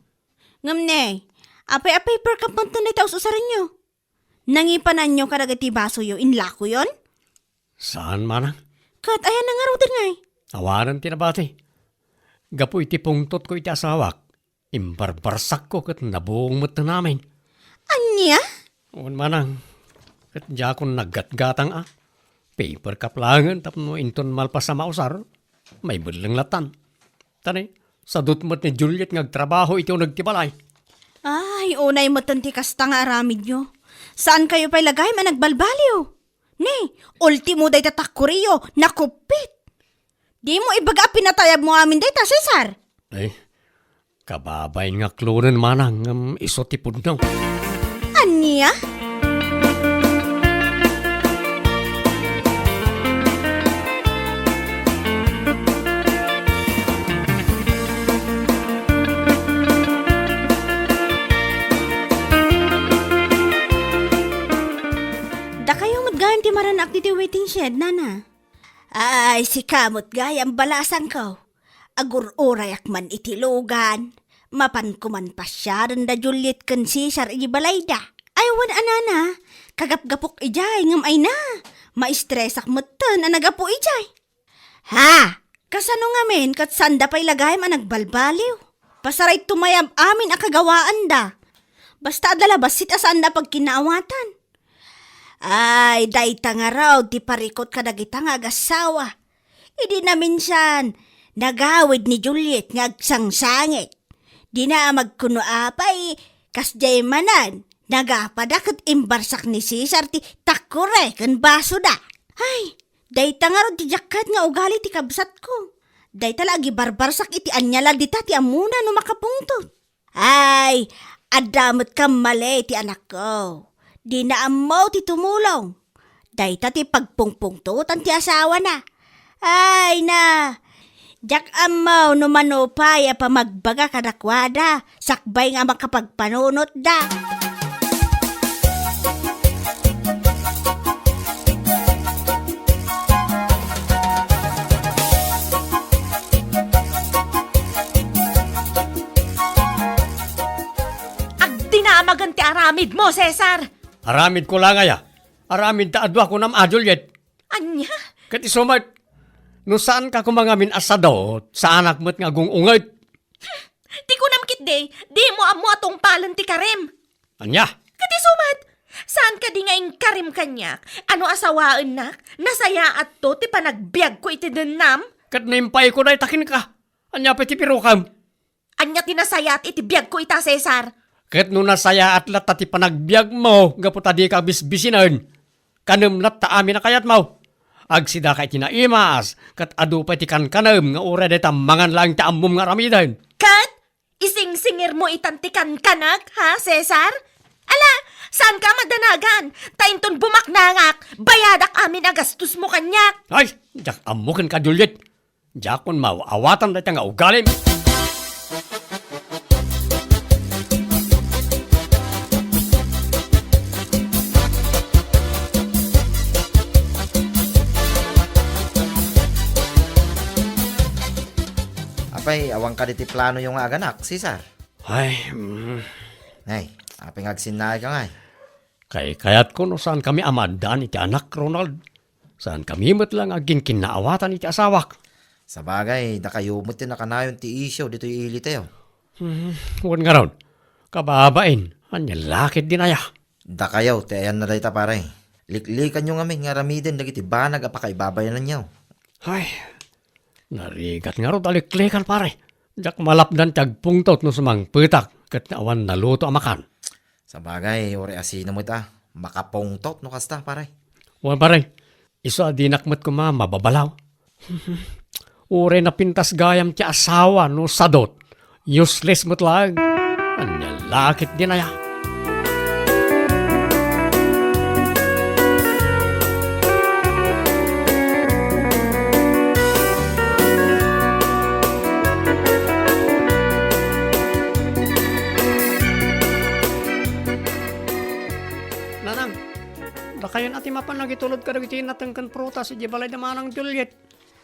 Ngem ne, apay a paper cup met dayta us-usarenyo? Nangipananyo kadagiti basoyo, inlakoyon? Saan, Manang. Ket aya nangaruden ngay? Awanen ti nabati. Gapu iti pungtotko iti asawak, imbarbarsakko ket nabuong met ti namin. Ania? Wen, Manang, ket diakon naggatgatang a. Paper cup laengen tapno inton malpas a mausar, maibelleng lattan. Ta ne, sadut met ni Juliet nga agtrabaho iti uneg ti balay. Ay, unay metten ti kasta nga aramidyo. Saankayo pay la gayam a nagbalbaliw. Ne, ultimo dayta takkuriyo, nakuppit. Dimo ibaga a pinatayabmo amin dayta, Cesar? Ay, kababain nga klonen manang ngem isu ti pudno. Ania? Dakayo met gayam ti maranaak ditoy waiting shed, nana. Ay, sika met gayam balasangko. Agur-urayak man iti lugan. Mapanko man pasiaren da Juliet ken Cesar iti balayda. Ay, wen a nana, kagapgapok idiay, ngem ay na, maistresak metten a nagapu idiay. Ha? Kasano ngamin ket saanda pay la gayam a nagbalbaliw? Pasaray tumayab amin a kagawaanda. Basta adda la bassit a saanda a pagkinaawatan. Ay, dayta ngarud ti parikut kadagita nga agassawa. Idi naminsan, nagawid ni Juliet nga agsangsangit. Dina a magkuno apay, kasdiay manen, nagapada ket imbarsak ni Cesar ti takore ken basoda. Ay, dayta ngarud ti diak kayat nga ugali ti kabsatko. Dayta la agibarbarsak iti ania la dita ti ammona no makapungtot. Ay, adda met kammali ti anakko. Dina ammo ti tumulong. Dayta ti pagpungpungtotan ti asawana. Ay na, diak ammo no mano pay a pamagbaga kadakuada sakbay nga makapagpanunotda. Agdinamagen ti aramidmo, Cesar! Aramidko la ngay a. Aramid ta adu a kunam a, Juliet. Ania? Ket isu met, no saanka koma ngamin a sadot, saanak met nga agung-unget. Ti kunam ketdi, dimo ammo a tungpalen ti karim. Ania? Ket isu met, saan kadi nga inkarim kaniak a no asawaennak, nasayaatto ti panagbiagko iti dennam? Ket no impayko dayta kenka, ania pay ti pirukam? Ania ti nasayaat iti biagko ita, Cesar? Ket no nasayaat latta ti panagbiagmo gapu ta dika bisbisinen, kanem latta amin a kayatmo. Agsidaka iti naimas, ket adu pay ti kankanem nga uray dayta mangan laeng ti ammom nga aramiden. Ket isingsingirmo itan ti kankanak, ha, Cesar? Ala, saanka a madanagan, ta inton bumaknangak, bayadak amin a gastosmo kaniak. Ay, diak ammo kenka, Juliet. Diakon maaw-awatan dayta nga ugalim. Apay, awan kadi ti planoyo nga aganak, Cesar? Ay, mm. Ay, apay nga agsinnaayka ngay? Kaykayatko no saankami a maaddaan iti anak, Ronald. Saankami met la nga agkinkinnaawatan iti asawak. Sabagay, dakayo met ti nakanayon ti isyu ditoy ilitayo. Hmm, wen ngarud, kababain, ania la ketdin aya? Dakayo ti ayanna dayta, pare. Liklikanyo ngamin nga aramiden dagiti banag a pakaibabainanyo. Ay, narigat ngarud a liklikan, pare. Diak malapdan ti agpungtot no sumangpetak ket awan naluto a makan. Sabagay, uray asino met a makapungtot no kasta, pare. Wen, pare, isu a dinak met koma mababalaw. Uray napintas gayam ti asawa no sadot, useless met laeng. Ania la ketdin aya? Nanang, dakayon a ti mapan nagitulod kadagiti nateng ken prutas idiay balay da Manang Juliet.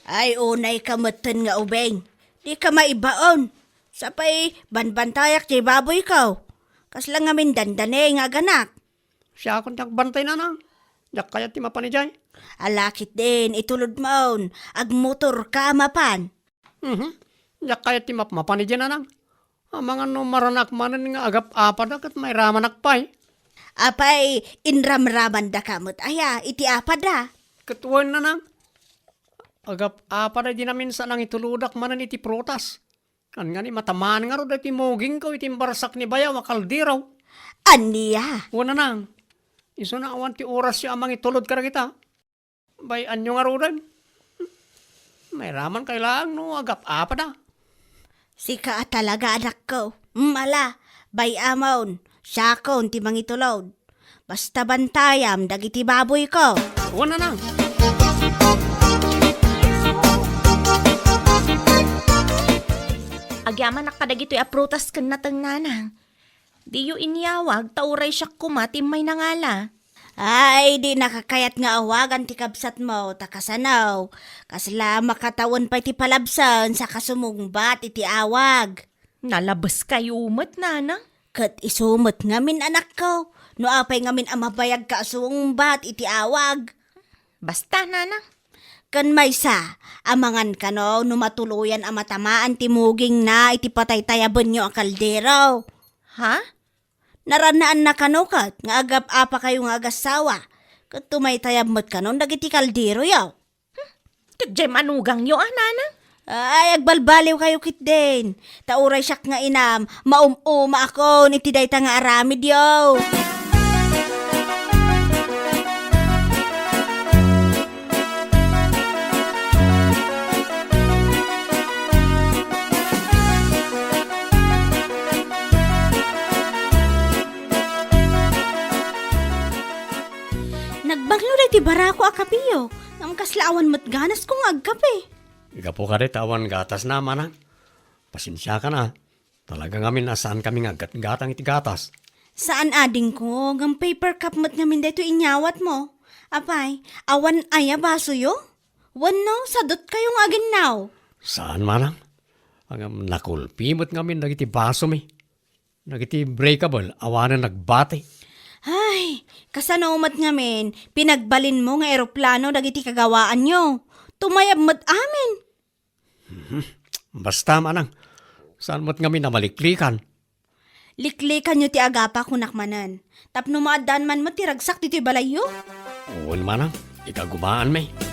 Ay, unayka metten nga ubing. Dika maibaon. Sapay, banbantayak ti baboyko. Kasla ngamin dandani nga aganak. Siakon ti agbantay, nanang. Diak kayat ti mapan idiay. Ala ketdin, itulodmon. Agmotorka a mapan. Mhm. Diak kayat ti mapmapan idiay, nanang. Amangan no maranak manen nga agap-apada ket mairamanak pay. Apay, inramramandaka met aya iti apada? Ket wen, nanang. Agap-apada idi naminsan nangitulodak manen iti prutas. Ngani, matamaan ngarud daytoy mugingko iti imbarsak ni bayaw a kaldero. Ania? Wen, nanang. Isuna awan ti orasyo a mangitulod kadagita. Bay-anyo ngaruden. Mairaman kay laeng no agap-apada. Sika a talaga, anakko. Mm, ala, bay-amon, siakon ti mangitulod. Basta bantayam dagiti baboyko. Wen, nanang. Agyamanak kadagitoy a prutas ken nateng, nanang. Diyo inyawag, ta uray siak koma ti immay nangala. Ay, di nakakayat nga awagan ti kabsatmo, ta kasano? Kasla makatawen pay ti palabsen sa kasumungbat iti awag. Nalabes kayo met, nanang. Ket isu met ngamin, anakko, no apay ngamin a mabayag ka a sumungbat iti awag. Basta, nanang. Ken maysa, amangan kano no matuloyan a matamaan ti mugingna iti pataytayabenyo a kaldero. Ha? Naranaanna kano ket nga agap-apakayo nga agassawa, ket tumaytayab met kanon dagiti kalderoyo. Ket diay manugangyo a, nanang? Ay, agbalbaliwkayo ketdin. Ta uray siak nga inam, maum-umaakon iti dayta nga aramidyo. Nagbanglo daytoy barako a kapeyo, ngem kasla awan met ganasko nga agkape. Gapu kadi ta awan gatasna, manang. Pasensiakan a. Talaga ngamin a saankami nga aggatgatang iti gatas. Saan adingko, ngem paper cup met ngamin daytoy inyawatmo. Apay, awan aya basoyo? Wenno, sadutkayo nga aginnaw? Saan, manang. Ngem nakulpi met ngamin dagiti basomi. Dagiti breakable, awanen nagbati. Ay, kasano met ngamin, pinagbalinmo nga eroplano dagiti kagawaanyo? Tumayab met amin. Mhm. Basta, manang, saan met ngamin a maliklikan? Liklikanyo ti agapa, kunak manen. Tapno maaddaan man met ti ragsak ditoy balayyo? Wen, manang, ikagumaanmi.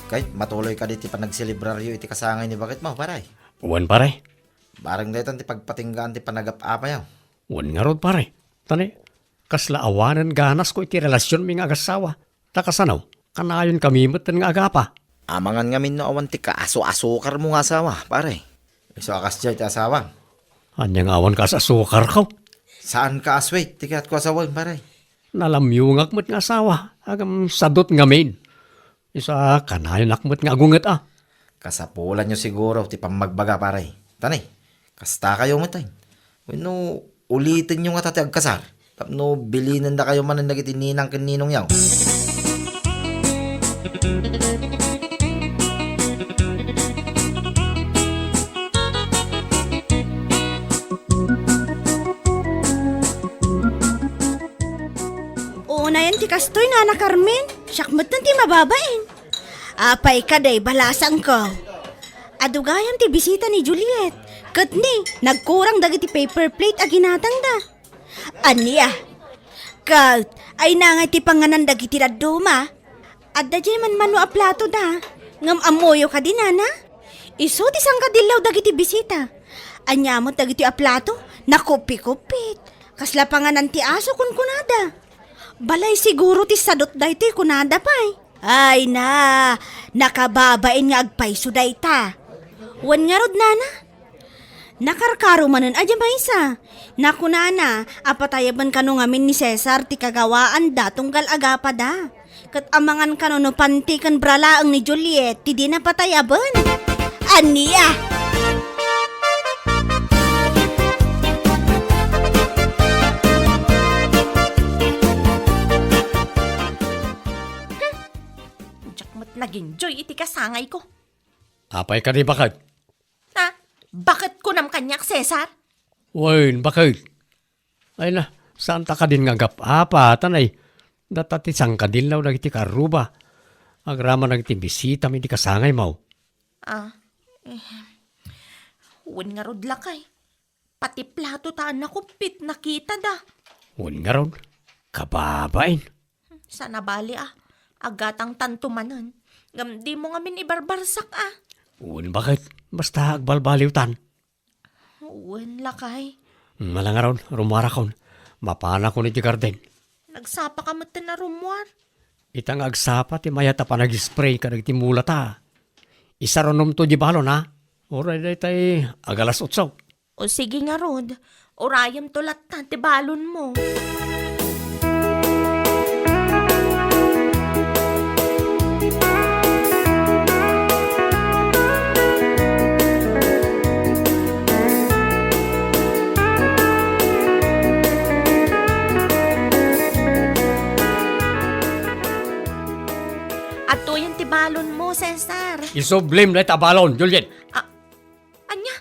Ket matuloy kadi ti panagselebraryo iti kasangay ni baketmo, pare? Wen, pare. Bareng daytan ti pagpatinggaan ti panagap-apayo. Wen ngarud, pare. Ta ni, kasla awanen ganasko iti relasionmi nga agassawa. Ta kasano, kanayonkami metten nga agapa. Amangan ngamin no awan ti kaasu-asukarmo nga asawa, pare. Isu a kasdiay ti asawam. Ania nga awan kaas-asukarko? Saan ka a sweet ti kayatko a sawen, pare. Nalamyongak met nga asawa, agam sadut ngamin. Isu a kanayonak met nga agunget a. Kasapulanyo siguro ti pammagbaga, pare. Ta ni, kastakayo met, ay. Wenno, ulitenyo ngata ti agkasar tapno bilinendakayo manen dagiti ninang ken ninongyo. Unayen ti kastoy, Nana Carmen. Siak metten ti mababain. Apay kadi, balasangko. Adu gayam ti bisita ni Juliet. Ket ni, nagkurang dagiti paper plate a ginatangda. Ania? Ket, ay nangay ti panganan dagiti dadduma? Adda diay manmano a plato da. Ngem ammoyo kadi, Nana? Isu ti sangkadillaw dagiti bisita. Ania met dagiti a plato? Nakupikupit. Kasla panganan ti aso, kunkunada. Balay siguro ti sadut daytoy, kunada pay. Ay na, nakababain nga agpayso dayta. Wen ngarud, Nana? Nakarkaro manen a diay maysa. Nakunana a patayaben kano ngamin ni Cesar ti kagawaanda tunggal agapada. Ket amangan kano no panti ken bra laeng ni Juliet ti dina patayaben. Ania? Diak met nag-enjoy iti kasangayko. Apay kadi, baket? Ha? Baket kunam kaniak, Cesar? Wen, baket. Ay na, saanta kadin nga agap-apa, ta ni, data ti sangkadillaw dagiti karruba. Agraman dagiti bisitami iti kasangaymo. Ah, eh, wen ngarud lakay. Pati plato ta a nakupit, nakitada. Wen ngarud, kababain. Saan a bali a, agatangtanto manen. Ngem dimo ngamin ibarbarsak a. Wen, baket? Basta agbalbaliwtan. Wen, lakay. Malangaron, rummuarakon. Mapanakon iti garden. Nagsapaka metten a rummuar? Ita nga agsapa ti mayat a panag-spray kadagiti mulata. Isarunomto di balon, ha? Uray daytay, agalas otso. O sige ngarud, urayemto latta ti balonmo. Adtoyen ti balonmo, Cesar. Isublim dayta a balon, Juliet. A-, ania?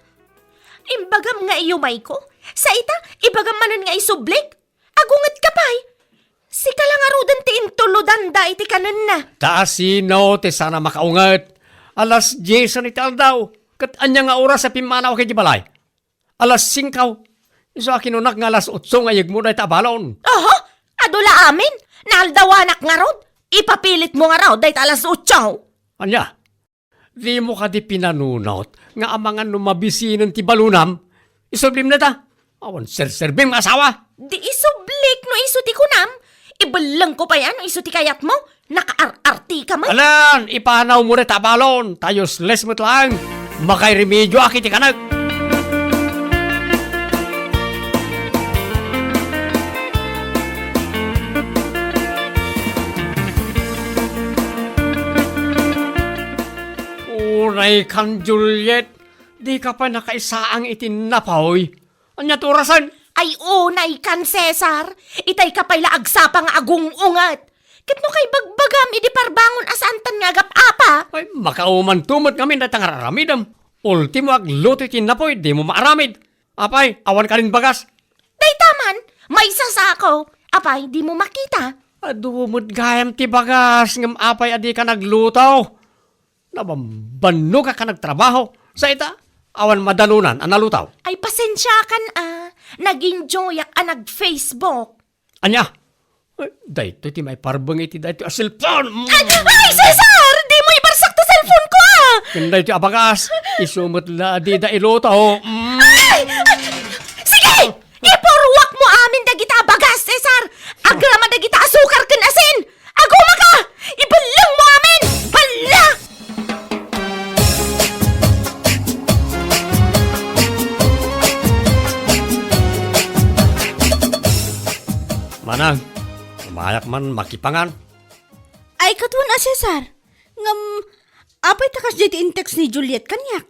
Imbagam nga iyumayko? Sa ita, ibagam manen nga isublik? Agungetka pay? Sika la ngaruden ti intulodanda iti kanenna. Ta sino ti saan a makaunget? Alas diesen iti aldaw. Ket ania nga oras a pimmanaw iti balay? Alas singko. Isu a kinunak nga alas otso nga iyegmo dayta a balon. Oho, adu la amin. Naaldawanak ngarud. Ipapilitmo ngarud dayta alas otso. Ania? Dimo kadi pinanunot nga amangan no mabisinen ti balonam? Isublim dayta. Awan serserbim nga asawa. Di isublik no isu ti kunam. Ibellengko pay a no isu ti kayatmo. Nakaar-artika met. Alan, ipanawmo dayta a balon. Ta useless met laeng. Makairemedioak iti kanek. Unaykan, Juliet, dika pay nakaisaang iti napoy. Ania ti orasen? Ay, unaykan, Cesar. Itayka pay la agsapa nga agung-unget. Ket no kaibagbagam idi parbangon a saantan nga agap-apa? Ay, makaumanto met ngamin dayta nga aramidem. Ultimo, agluto iti napoy, dimo maaramid. Apay, awan kadin bagas? Dayta man, maysa sako. Apay, dimo makita? Adu met gayam ti bagas, ngem apay a dika nagluto? Nabambannogak a nagtrabaho. Sa ita, awan madanunan a nalutaw. Ay, pasensiakan a. Nag-enjoyak a nag-Facebook. Ania? Ay, daytoy ti maiparbeng iti daytoy a cellphone. Mm. Ay, ay, Cesar! Dimo ibarsak ti cellphone ko, a! Ken daytoy a bagas, isu met la a dida iluto. Mm. Ay! Ay! Sige! Ipurruakmo amin dagita a bagas, Cesar! Agraman dagita a sukar ken asin! Agumaka! Ibellengmo amin! Balla! Manang, umayak man makipangan. Ay, ket wen a, Cesar. Ngem, apay ta kasdiay ti in-text ni Juliet kaniak?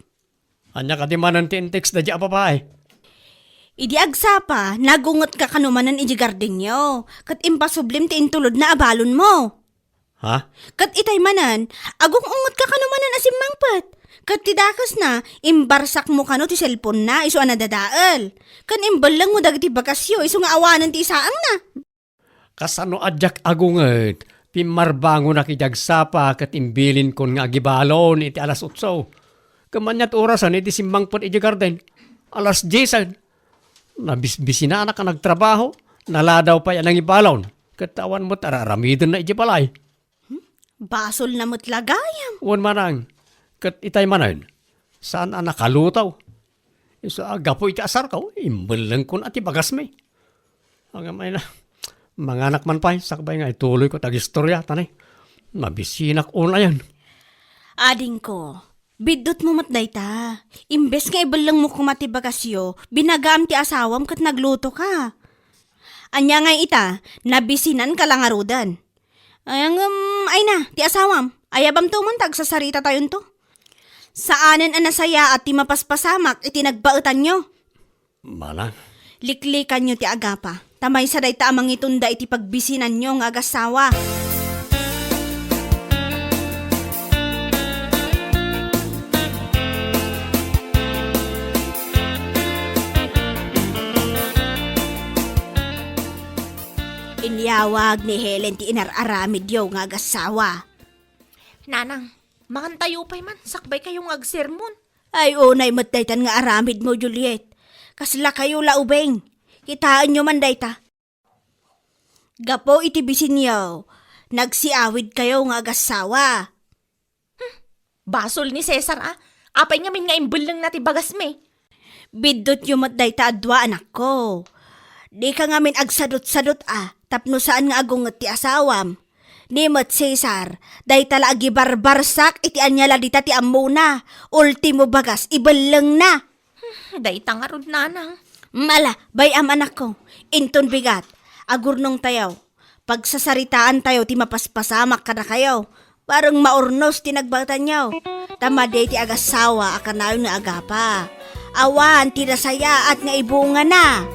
Ania kadi manen ti in-text daydi a babai? Idi agsapa, nagungetka kano manen idiay gardenyo, ket impasublim ti intulodna a balonmo. Ha? Ket itay manen, agung-ungetka kano manen a simmangpet. Ket ti dakesna, imbarsakmo kano ti cellphone-na isu a nadadael. Ken imbellengmo dagiti bagasyo isu nga awanen ti isaangna. Kasano a diak agunget? Pimmarbangonak idi agsapa ket imbilinkon nga agibalon iti alas otso. Ngem ania ti orasen idi simmangpet idiay garden? Alas diesen. Nabisbisinanak a nagtrabaho, naladaw pay a nangibalon, ket awan met ar-aramidenna idiay balay. Hmm? Basolna met la gayam. Wen manang, ket itay manen, saan a nakalutaw. Isu a gapu iti asarko, imbellengkon a ti bagasmi. Ngem ay na, manganak man pay, sakbay nga ituloyko ti agistorya, ta ne, mabisinak unayen. Adingko, biddutmo met dayta. Imbes nga ibellengmo koma ti bagasyo, binagaam ti asawam ket naglutoka. Ania ngay ita, nabisinanka la ngaruden. Ay, ngem, ay na, ti asawam. Ayabamto man ta agsasaritatayon to. Saanen a nasayaat ti mapaspasamak iti nagbaetanyo. Manang. Liklikanyo ti agapa, ta maysa dayta a mangitunda iti pagbisinanyo nga agassawa. Inyawag ni Helen ti inar-aramidyo nga agassawa. Nanang, mangantayo pay man, sakbay kayo nga agsermon. Ay, unay met daytan nga aramidmo, Juliet. Kasla kayo la ubing. Kitaenyo man dayta. Gapu iti bisinyo, nagsiawid kayo nga agassawa. Hmm, basol ni Cesar, a. Apay ngamin nga imbellengna ti bagasmi? Biddutyo met dayta a dua, anakko. Dika ngamin agsadutsadut a, tapno saan nga agunget ti asawam. Ni met Cesar, dayta la agibarbarsak iti ania la dita ti ammona. Ultimo bagas, ibellengna. Hmm, dayta ngarud, nanang. Mala, bay-am, anakko. Inton bigat, agurnongtayo. Pagsasaritaantayo ti mapaspasamak kadakayo. Bareng maurnos ti nagbaetanyo. Ta madi ti agasawa a kanayon nga agapa. Awan ti nasayaat nga ibungana.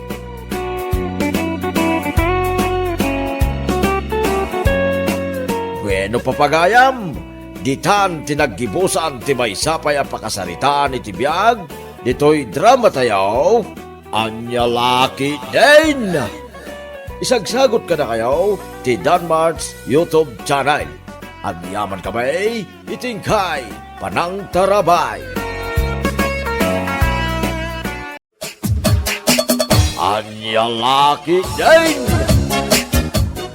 Bueno, papagayam, ditan ti naggibusan ti maysa pay a pakasaritaan iti biag ditoy dramatayo, Ania la ketdin? Isagsagut kadakayo ti Danmart's YouTube channel. Agyaman kami iti inkay panangtarabay. Ania la ketdin?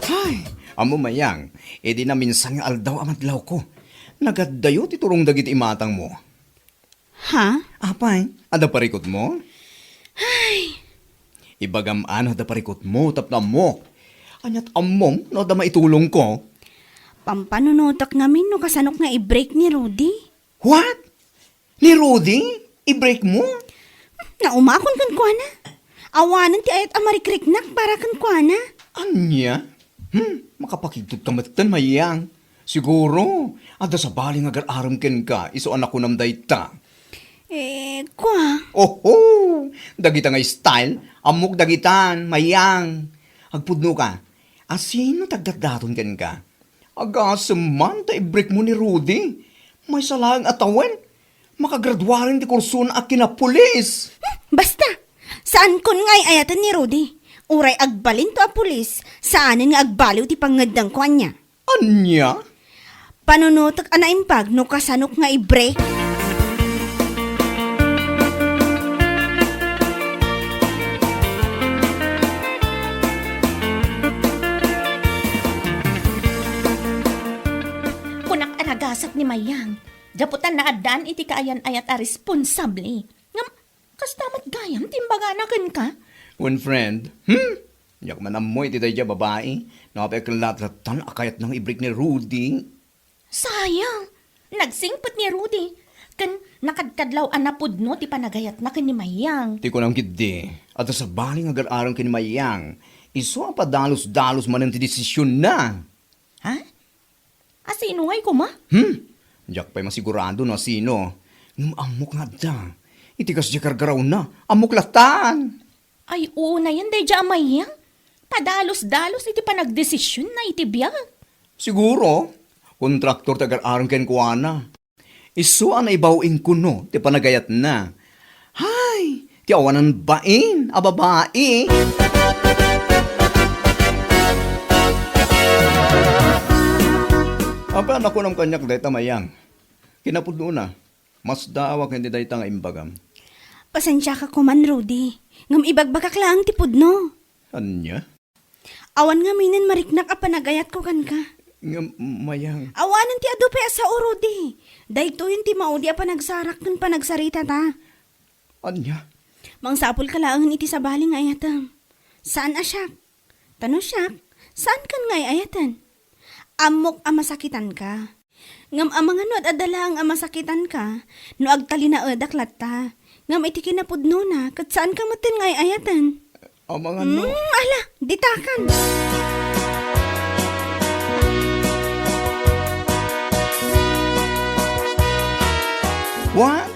Hay, ammo, Mayang, idi naminsan nga aldaw a madlawko, nagaddayo ti turong dagiti imatangmo. Ha? Apay, adda parikutmo? Ay! Ibagam a no adda parikutmo tapno ammok. Aniat ammom no adda maitulongko? Pampanunotek ngamin no kasanok nga i-break ni Rudy. What? Ni Rudy? I-break mo? Naumakon kenkuana. Awanen ti ayat a marikriknak para kenkuana. Ania? Hmm, makapakigtot ka metten, Mayang. Siguro, adda sabali nga agar-arem kenka, isu a nakunam dayta. Eh, kua. Oho! Dagita nga style, ammok dagitan, Mayang. Agpudno ka, asino ti agdatdaton kenka? Agasem man ta i-break mo ni Rudy. Maysa laeng a tawen, makagraduaren ti kursona a kinapulis. Hmm, basta! Saankon nga ay-ayaten ni Rudy. Uray agbalinto a pulis, saanen nga agbaliw ti pangngeddengko ania. Ania? Panunotek a naimbag no kasanok nga i-break. Kunak a nagasat ni Mayang, gapu ta naaddaan iti kaayan-ayat a responsable. Ngem, kasta met gayam ti imbagana kenka? Wen, friend, hmm? Diak man ammo iti daydiay a babai, no apay ket lattan a kayatna nga i-break ni Rudy. Sayang! Nagsingpet ni Rudy, ken nakadkadlaw a napudno ti panagayatna ken ni Mayang. Ti kunam ketdi, adda sabali nga agar-arem ken ni Mayang. Isu a padalus-dalus manen ti desisionna. Ha? Asino ngay koma? Hmm? Diak pay masigurado no asino. Ngem ammok nga adda. Iti kasdiay kargarawna, ammok lattan. Ay, unayen daydiay a Mayang. Padalus-dalus iti panagdesisionna iti biag. Siguro, kontraktor ti agar-arem kenkuana. Isu a naibaw-in kuno ti panagayatna. Hay, ti awanan bain a babai. Apay a nakunam kaniak dayta, Mayang? Kinapudnona, masdaawak iti dayta nga imbagam. Pasensiaka koman, Rudy. Ngem ibagbagak laeng ti pudno. Ania? Awan ngaminen mariknak a panagayatko kenka. Ngem, Mayang. Awanen ti adu pay a sao, Rudy. Daytoyen ti maudi a panagsarak ken panagsaritata. Ania? Mangsapulka laengen iti sabali nga ayatem. Saan a siak. Ta no siak, saankan nga ay-ayaten. Ammok a masakitanka. Ngem amangan no ad-adda laeng a masakitanka, no agtalinaedak latta. Ngem iti kinapudnona, ket saanka metten nga ay-ayaten. Amangan no. Mm, ala, ditakan. What?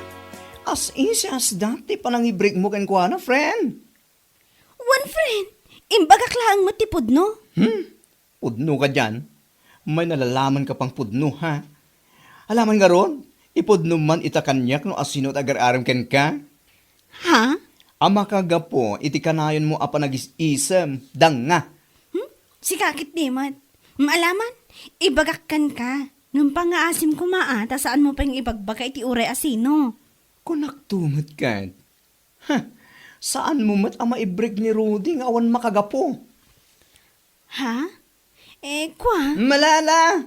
As easy as that, ti panangibreak mo kenkuana, friend? Wen, friend, imbagak laeng met ti pudno. Hmm? Pudno ka dian? May nalalaman ka pang pudno, ha? Alaman ngarud, ipudno man ita kaniak no asino ti agar-arem kenka? Ha? A makagapu iti kanayonmo a panagis-isem, danga. Hmm? Sika ket di met. Maalaman, ibagak kenka. Ngem pangngaasim koma a, ta saanmo pay nga ibagbaga iti uray a sino. Kunakto met ket. Huh, saanmo met a maibreak ni Rudy nga awan makagapu? Ha? Eh, kua? Malala!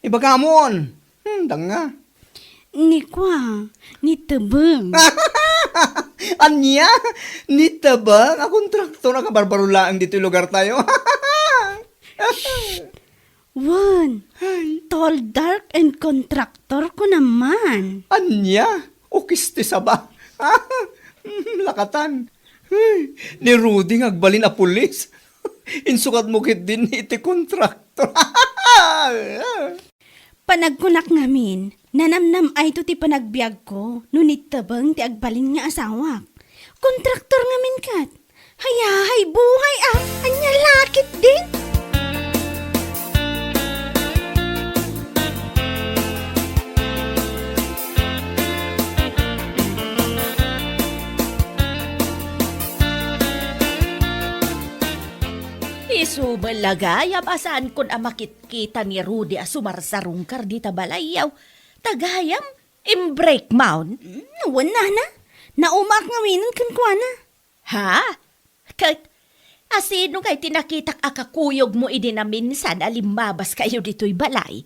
Ibagamon! Hmm, danga. Ni kua, ni Tebeng. Ania? Ni Tebeng a kontraktor a kabarbaro laeng ditoy lugartayo? Wen, Ay. Tall, dark, and contractor ko naman. Ania? Ukis ti saba. Lakatan. Ay, ni Rudy nga agbalin a pulis. Insukat mo ketdin iti kontraktor. Panagkunak ngamin, nanamnam-ayto ti panagbiagko no ni Tebeng ti agbalin nga asawak. Kontraktor ngamin ket. Hayahay buhay a, ania la ketdin? Isu met la gayam a saankon a makitkita ni Rudy a sumarsarungkar dita balayyo. Ta gayam, imbreak man. Mm, wen, nana. Naumaak ngaminen kenkuana. Ha? Ket, asino ngay ti nakitak a kakuyogmo idi naminsan a limmabaskayo ditoy balay?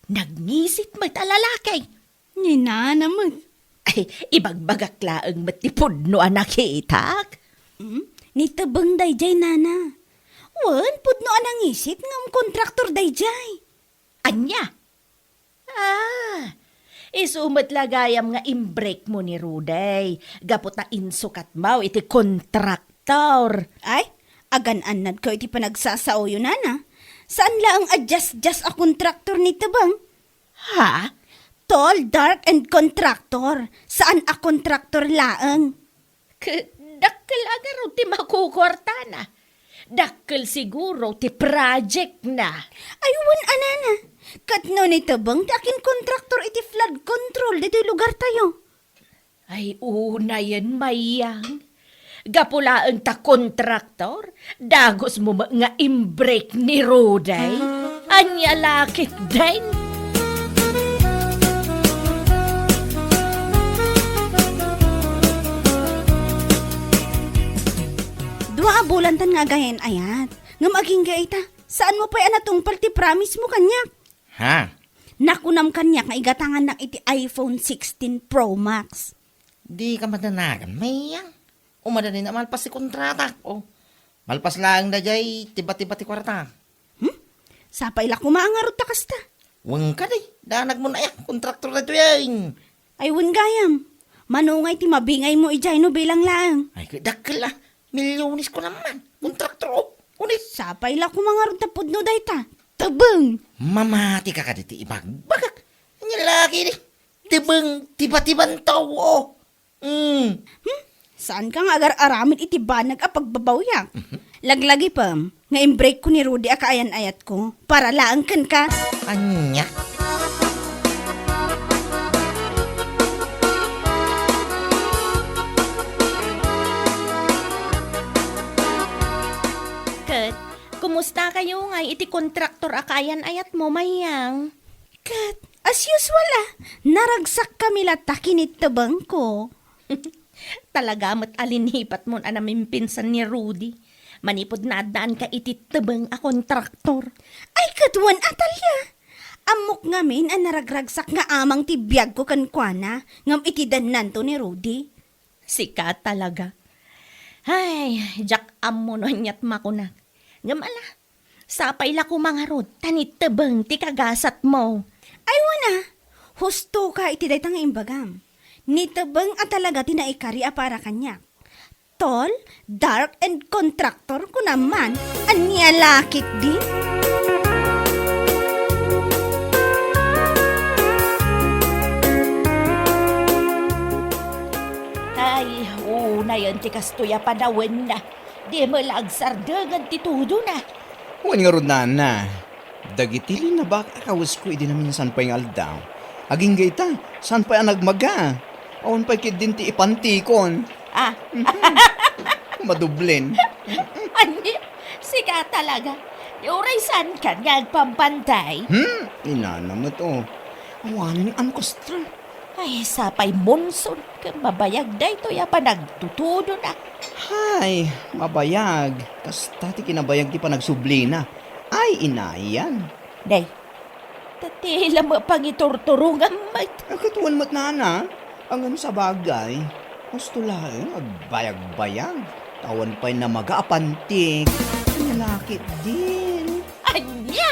Nagngisit met a lalaki. Ni nana met. Ay, ibagbagak laeng met ti pudno a nakitak. Hmm? Ni Tebeng daydiay, nana. Wen, pudno a nangisit ngem kontraktor daydiay. Ania? Ah, isu met la gayam nga imbreak mo ni Rudy, gapu ta insukat mo iti kontraktor. Ay, agan-annadko iti panagsasaoyo, nana. Saan laeng a just-just a kontraktor ni Tebeng? Ha? Tall, dark, and contractor. Saan a kontraktor laeng. Ket dakkel a ngarud ti makukuartana. Dakkel siguro ti project na. Ay, wen a, nana. Ket no ni Tebeng ti akinkontraktor iti flood control ditoy lugartayo. Ay, unayen, Mayang. Gapu laeng ta kontraktor, dagus mo met nga imbreak ni Rudy. Ania la ketdin? Dua a bulantan nga agayan-ayat. Ngem agingga ita, saanmo pay a natungpal ti promise mo kaniak? Ha? Nakunam kaniak nga igatangannak iti iPhone sixteen Pro Max. Dika madanagan, Mayang. Umadanin a malpas ti kontratak, o. Malpas laeng daydiay, tiba-tiba ti kuarta. Hmm? Sapay la koma a ngarud ta kasta. Wen kadi, danag mo na ya, kontraktor daytoyen. Ay, wen gayam. Mano ngay ti mabingay mo idiay no bilang laeng? Ay, ket dakkel a. Milyones ko naman. Kontraktor, o. Unis. Sapay la koma ngarud ta pudno dayta. Tebeng! Mamati ka kadi ti ibagbagak. Ania la ketdi? Tebeng, tiba-tiban tao, o. Mm. Hmm? Saanka nga agar-aramid iti banag a pagbabawiak? Mhm. Laglagipem nga imbreak ko ni Rudy a kaayan-ayatko para laeng kenka. Ania? Ket, kumusta kayo ngay iti kontraktor a kaayan-ayatmo, Mayang? Ket, as usual, a, naragsakkami latta ken ni Tebengko. Talaga met a linipatmon a namimpinsan ni Rudy. Manipud naaddaanka iti tebeng a kontraktor. Ay, ket wen, Atalia. Ammok ngamin a naragragsak nga amang ti biagko kenkuana, ngem iti dennanto ni Rudy. Sika talaga. Ay, diak ammo no aniat makunak. Ngem ala, sapay la koma ngarud, ta ni Tebeng ti kagasatmo. Ay, wen a, husto ka iti dayta nga imbagam. Ni Tebeng a talaga ti naikari a para kaniak. Tall, dark, and contractor, kunam man. Ania la ketdi? Ay, unayen ti kastoy a panawenna. Di met la agsardengen ti tudona. Wen ngarud, nana, dagiti linnabak a kawesko idi naminsan pay nga aldaw, agingga ita, saan pay a nagmaga. Awan pay ketdin ti ipantikon. Ah. Madublen. Ania, sika talaga. Uray saankan nga agpampantay? Hmm, inana met, o. Awanen a kasta. Ay, sapay monson, ket mabayag daytoy a panagtutudona. Hay, mabayag. Kasta ti kinabayag ti panagsublina. Ay, inayan. Day, Ta ti la met pangiturturongam met. Ay, ket wen met, nana. Ngem sabagay, husto laeng agbayagbayag. Ta awan pay namaga a pantik. Ania la ketdin? Ania?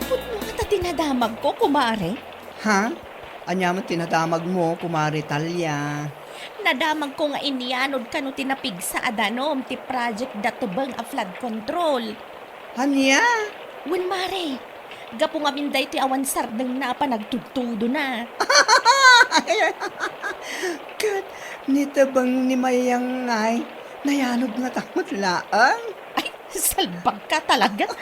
Pudno ngata ti nadamagko, kumare. Ha? Ania met ti nadamagmo, Kumare Talia? Nadamagko nga inyanud kano ti napigsa a danum ti project da Tebeng a flood control. Ania? Wen, mare, gapu ngamin daytoy awan sardengna a panagtudtudona. Ket ni Tebeng ni Mayang ngay, nayanud ngata met laeng? Ay, salbagka talaga.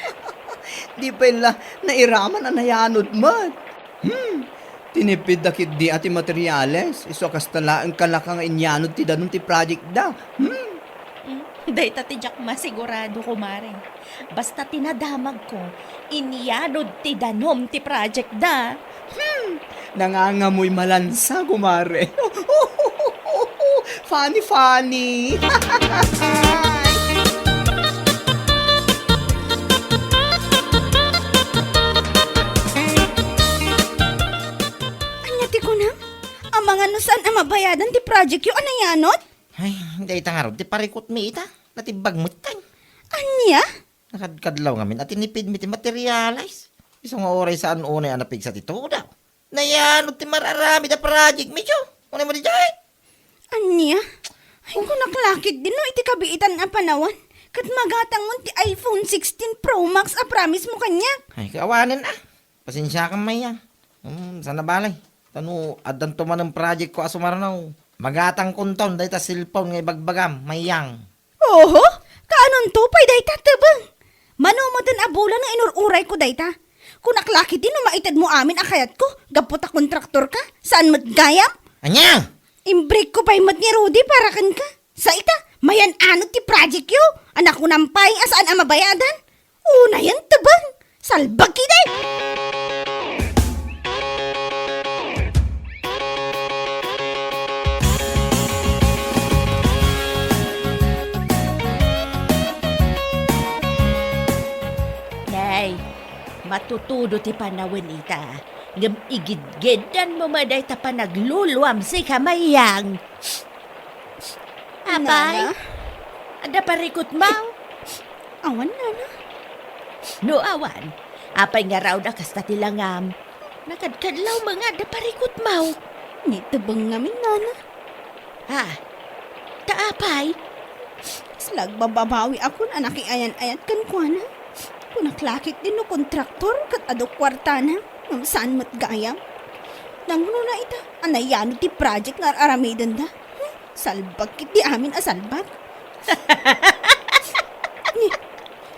Di pay la nairaman a nayanud met. Hmm, tinipidda ketdi a ti materiales, isu a kasta laeng kalaka nga inyanud ti danum ti project da. Hmm. Hmm, dayta ti diak masigurado, kumare. Basta ti nadamagko, inyanud ti danum ti project da. Hmm, nangangamoy malansa, kumare. Funny, funny. Ania ti kunam? Amangan no saan a mabayadan ti project yo a nayanod? Ay, dayta ngarud ti parikutmi ita. Natibbag metten. Ania? Nakadkadlaw ngamin a tinipidmi ti materialis. Isu nga uray saan unay a napigsa ti tudaw. Nayanod ti mar-aramid a project mi, Diyo. Unay mo di jay? Ania? Ay, kunak lakit din no iti kabiitan a panawan. Ket magatangmon ti iPhone sixteen Pro Max a promise mo kaniak. Ay, kaawanen a. Pasensiakan, Mayang. Hmm, saan a bale. Ta no addanto manen project ko a sumarno, magatangkonton dayta cellphone nga ibagbagam, Mayang. Oho, kaanonto pay dayta, Tebeng? Mano metten a bulan nga inur-urayko dayta. Kunak lakit din no maitedmo amin a kayatko, gapu ta kontraktorka, saan met gayam? Ania? Imbreakko pay met ni Rudy para kenka. Sa ita, mayan-anod ti project yo. A nakunam pay a saan a mabayadan. Unayen, Tebeng! Salbag ketdi! Nay, matutudo ti panawen ita, ngem igidgiddanmo met dayta panagluluam, sika, Mayang. Apay? Nana? Adda parikutmaw? Awan, Nana. No awan, apay ngarud a kasta ti langam? Nakadkadlaw met nga adda parikutmaw. Ni Tebeng ngamin, Nana. Ah, ta apay? Kasla agbababawiakon a nakiayan-ayat kenkuana. Kunak lakit din no kontraktor ket adu kuartana, ngem saan met gayam. Nangruna ita a nayanod ti project nga ar-aramidenda. Hmm, salbag ketdi amin a salbag. Ni,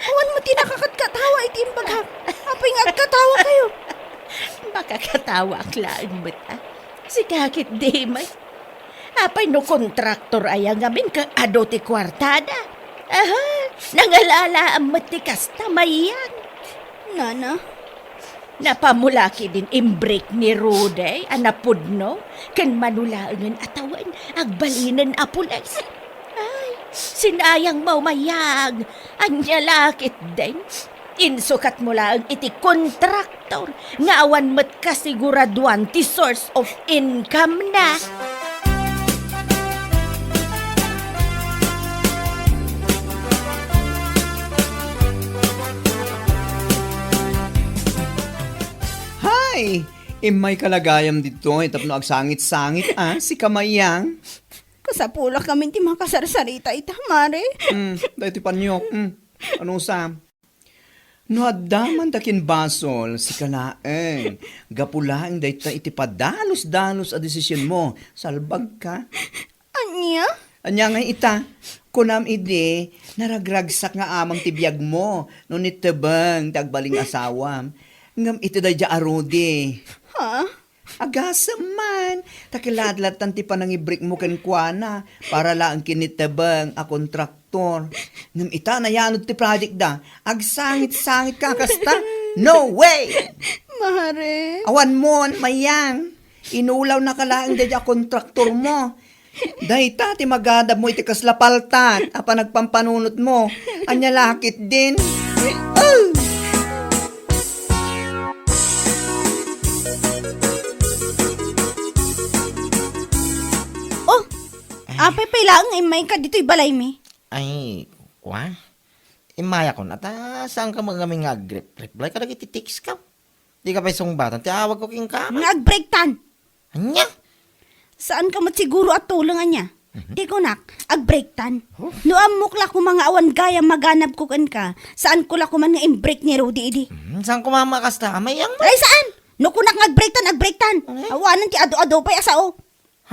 awan met ti nakakatkatawa iti imbagak. Apay nga agkatawakayo? Makakatawaak laeng met a. Sika ketdi met. Apay no kontraktor aya ngamin ket adu ti kuartada? Aha, nangala-alaam met ti kasta, Mayang. Nana. Napamulaki din imbreak ni Rudy a napudno ken mano laengen a tawen agbalinen a pulis. Ay, sinayang, Mayang. Ania la ketdin? Insukatmo laeng iti kontraktor nga awan met kasiguraduan ti source of income na. Hay! Immay kalagayam ditoy tapno agsangit-sangit, ah, sika, Mayang. Kasapulak ngamin ti makasarsarita ita, Mare. Hmm, daytoy paniok. Hmm, ano sa? No adda man ta kin basol, sika laeng. Gapu laeng dayta iti padalus-dalus a desisionmo, salbagka. Ania? Ania ngay ita? Kunam idi, naragragsak nga amang ti biagmo no ni Tebeng ti agbalin nga asawam. Ngem iti daydiay a Rudy. Ha? Agasem man, ta kiladladtan ti panangibrikmo kenkuana para laeng ken ni Tebeng a kontraktor. Ngem ita, nayanod ti project da, agsangit-sangit ka kasta? No way! Mare. Awan mon, Mayang. Inulawnaka laeng daydiay a kontraktormo. Dayta ti maganabmo iti kasla paltak a panagpampanunotmo. Ania la ketdin? Oh! Oh, apay pay laeng nga immayka ditoy balaymi? Ay, kua? Immayakon, ata saanka met ngamin nga agrep-, reply kadagiti text ko? Dika pay sungbatan ti awagko kenka. Nga agbreaktan! Ania? Saanka met siguro a tuleng ania? Mhm. Ti kunak, agbreaktan. Huh? No ammok la koma nga awan gayam maganabko kenka, saanko la koma nga imbreak ni Rudy idi. Mhm, saan koma makasta? Amayang mo? Ay, saan? No kunak nga agbreaktan, agbreaktan. Ay. Awanen ti adu-adu pay a sao.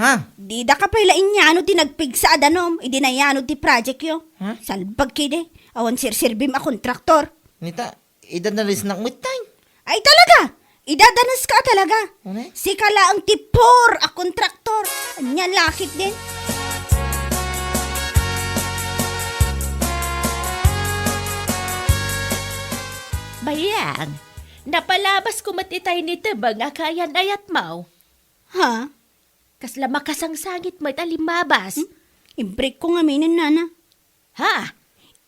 Ha? Didaka pay la inyano ti nagpigsa a danum, idi nayano ti project yo. Ha? Salbag kidi, awan serserbim a kontraktor. Nita, idadanesnak met tay. Ay talaga! Idadaneska a talaga. Ano? Sika laeng ti poor a kontraktor. Ania la ketdin? Bayang, napalabasko met itay ni Tebeng a kayan-ayatmo. Ha? Kasla makasangsangit met a limmabas. Hmm? Imbreakko ngaminen, nana. Ha?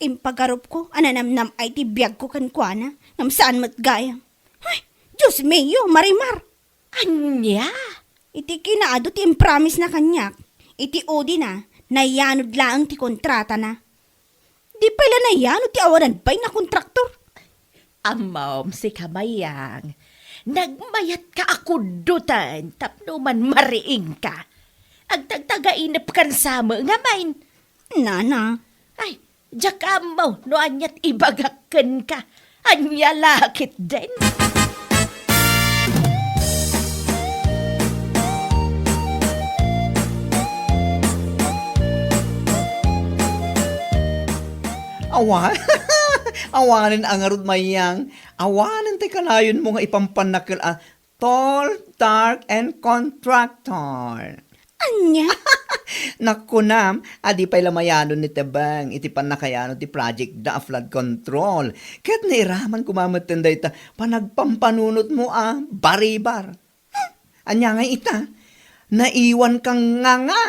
Impagarupko a nanamnam-ay ti biagko kenkuana, ngem saan met gayam. Ay, Dios mio, Marimar! Ania? Iti kinaadu ti impromisena kaniak, iti udina, nayanod laeng ti kontratana. Di pay la nayanod ti awanan pay nga kontraktor. Ammom, sika Mayang, nagmayatka a kuddoten tapno man mariingka. Agtagtagainepkan sa met ngamin. Nana. Ay, diak ammo no aniat ibagak kenka. Ania la ketdin? Awa-, awanen a ngarud, Mayang. Awanen ti kanayonmo nga ipampannakel a tall, dark, and contractor. Ania? Nakunam a di pay la mayanon ni Tebeng iti pannakayano ti project da a flood control. Ket nairaman koma metten dayta panagpampanunotmo a baribar. Hmm, ania ngay ita? Naiwanka nga nga.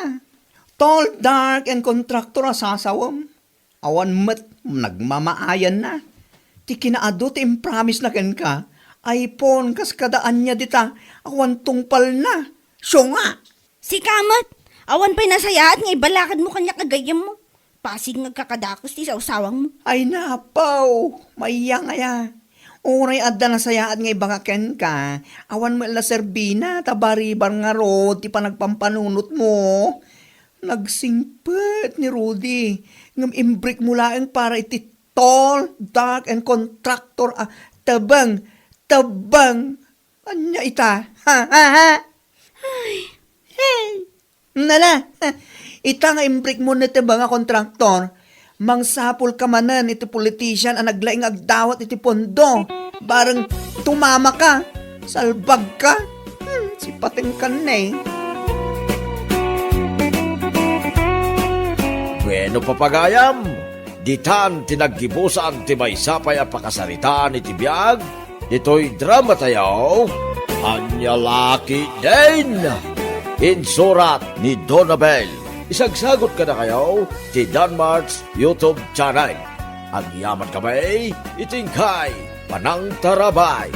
Tall, dark, and contractor a sasawem. Awan met nagmamaayanna. Ti kinaadu ti impromisena kenka, iPhone kas kada ania dita, awan tungpalna. Siunga! Sika met, awan pay nasayaat nga ibalakadmo kaniak a gayyemmo. Pasig nga agkakadakes ti sawsawangmo. Ay napaw, Mayang aya. Uray adda nasayaat nga ibagak kenka, awan met la serbina ta baribar ngarud ti panagpampanunotmo. Nagsingpet ni Rudy, ngem imbreakmo laeng para iti tall, dark, and contractor a Tebeng, Tebeng. Ania ita? Ha, ha, ha? Ay. Hey! Nana, ita nga imbreakmo ni Tebeng a contractor, mangsapulka manen iti politician a naglaing agdawat iti pondo. Bareng tumamaka, salbagka. Hmm, sipatengkan ne. Bueno, papagayam, ditan ti naggibusan ti maysa pay a pakasaritaan iti biag ditoy dramatayo, Ania la ketdin! Insurat ni Donabel. Isagsagot kadakayo ti Danmart's YouTube channel. Agyamankami iti inkay panangtarabay.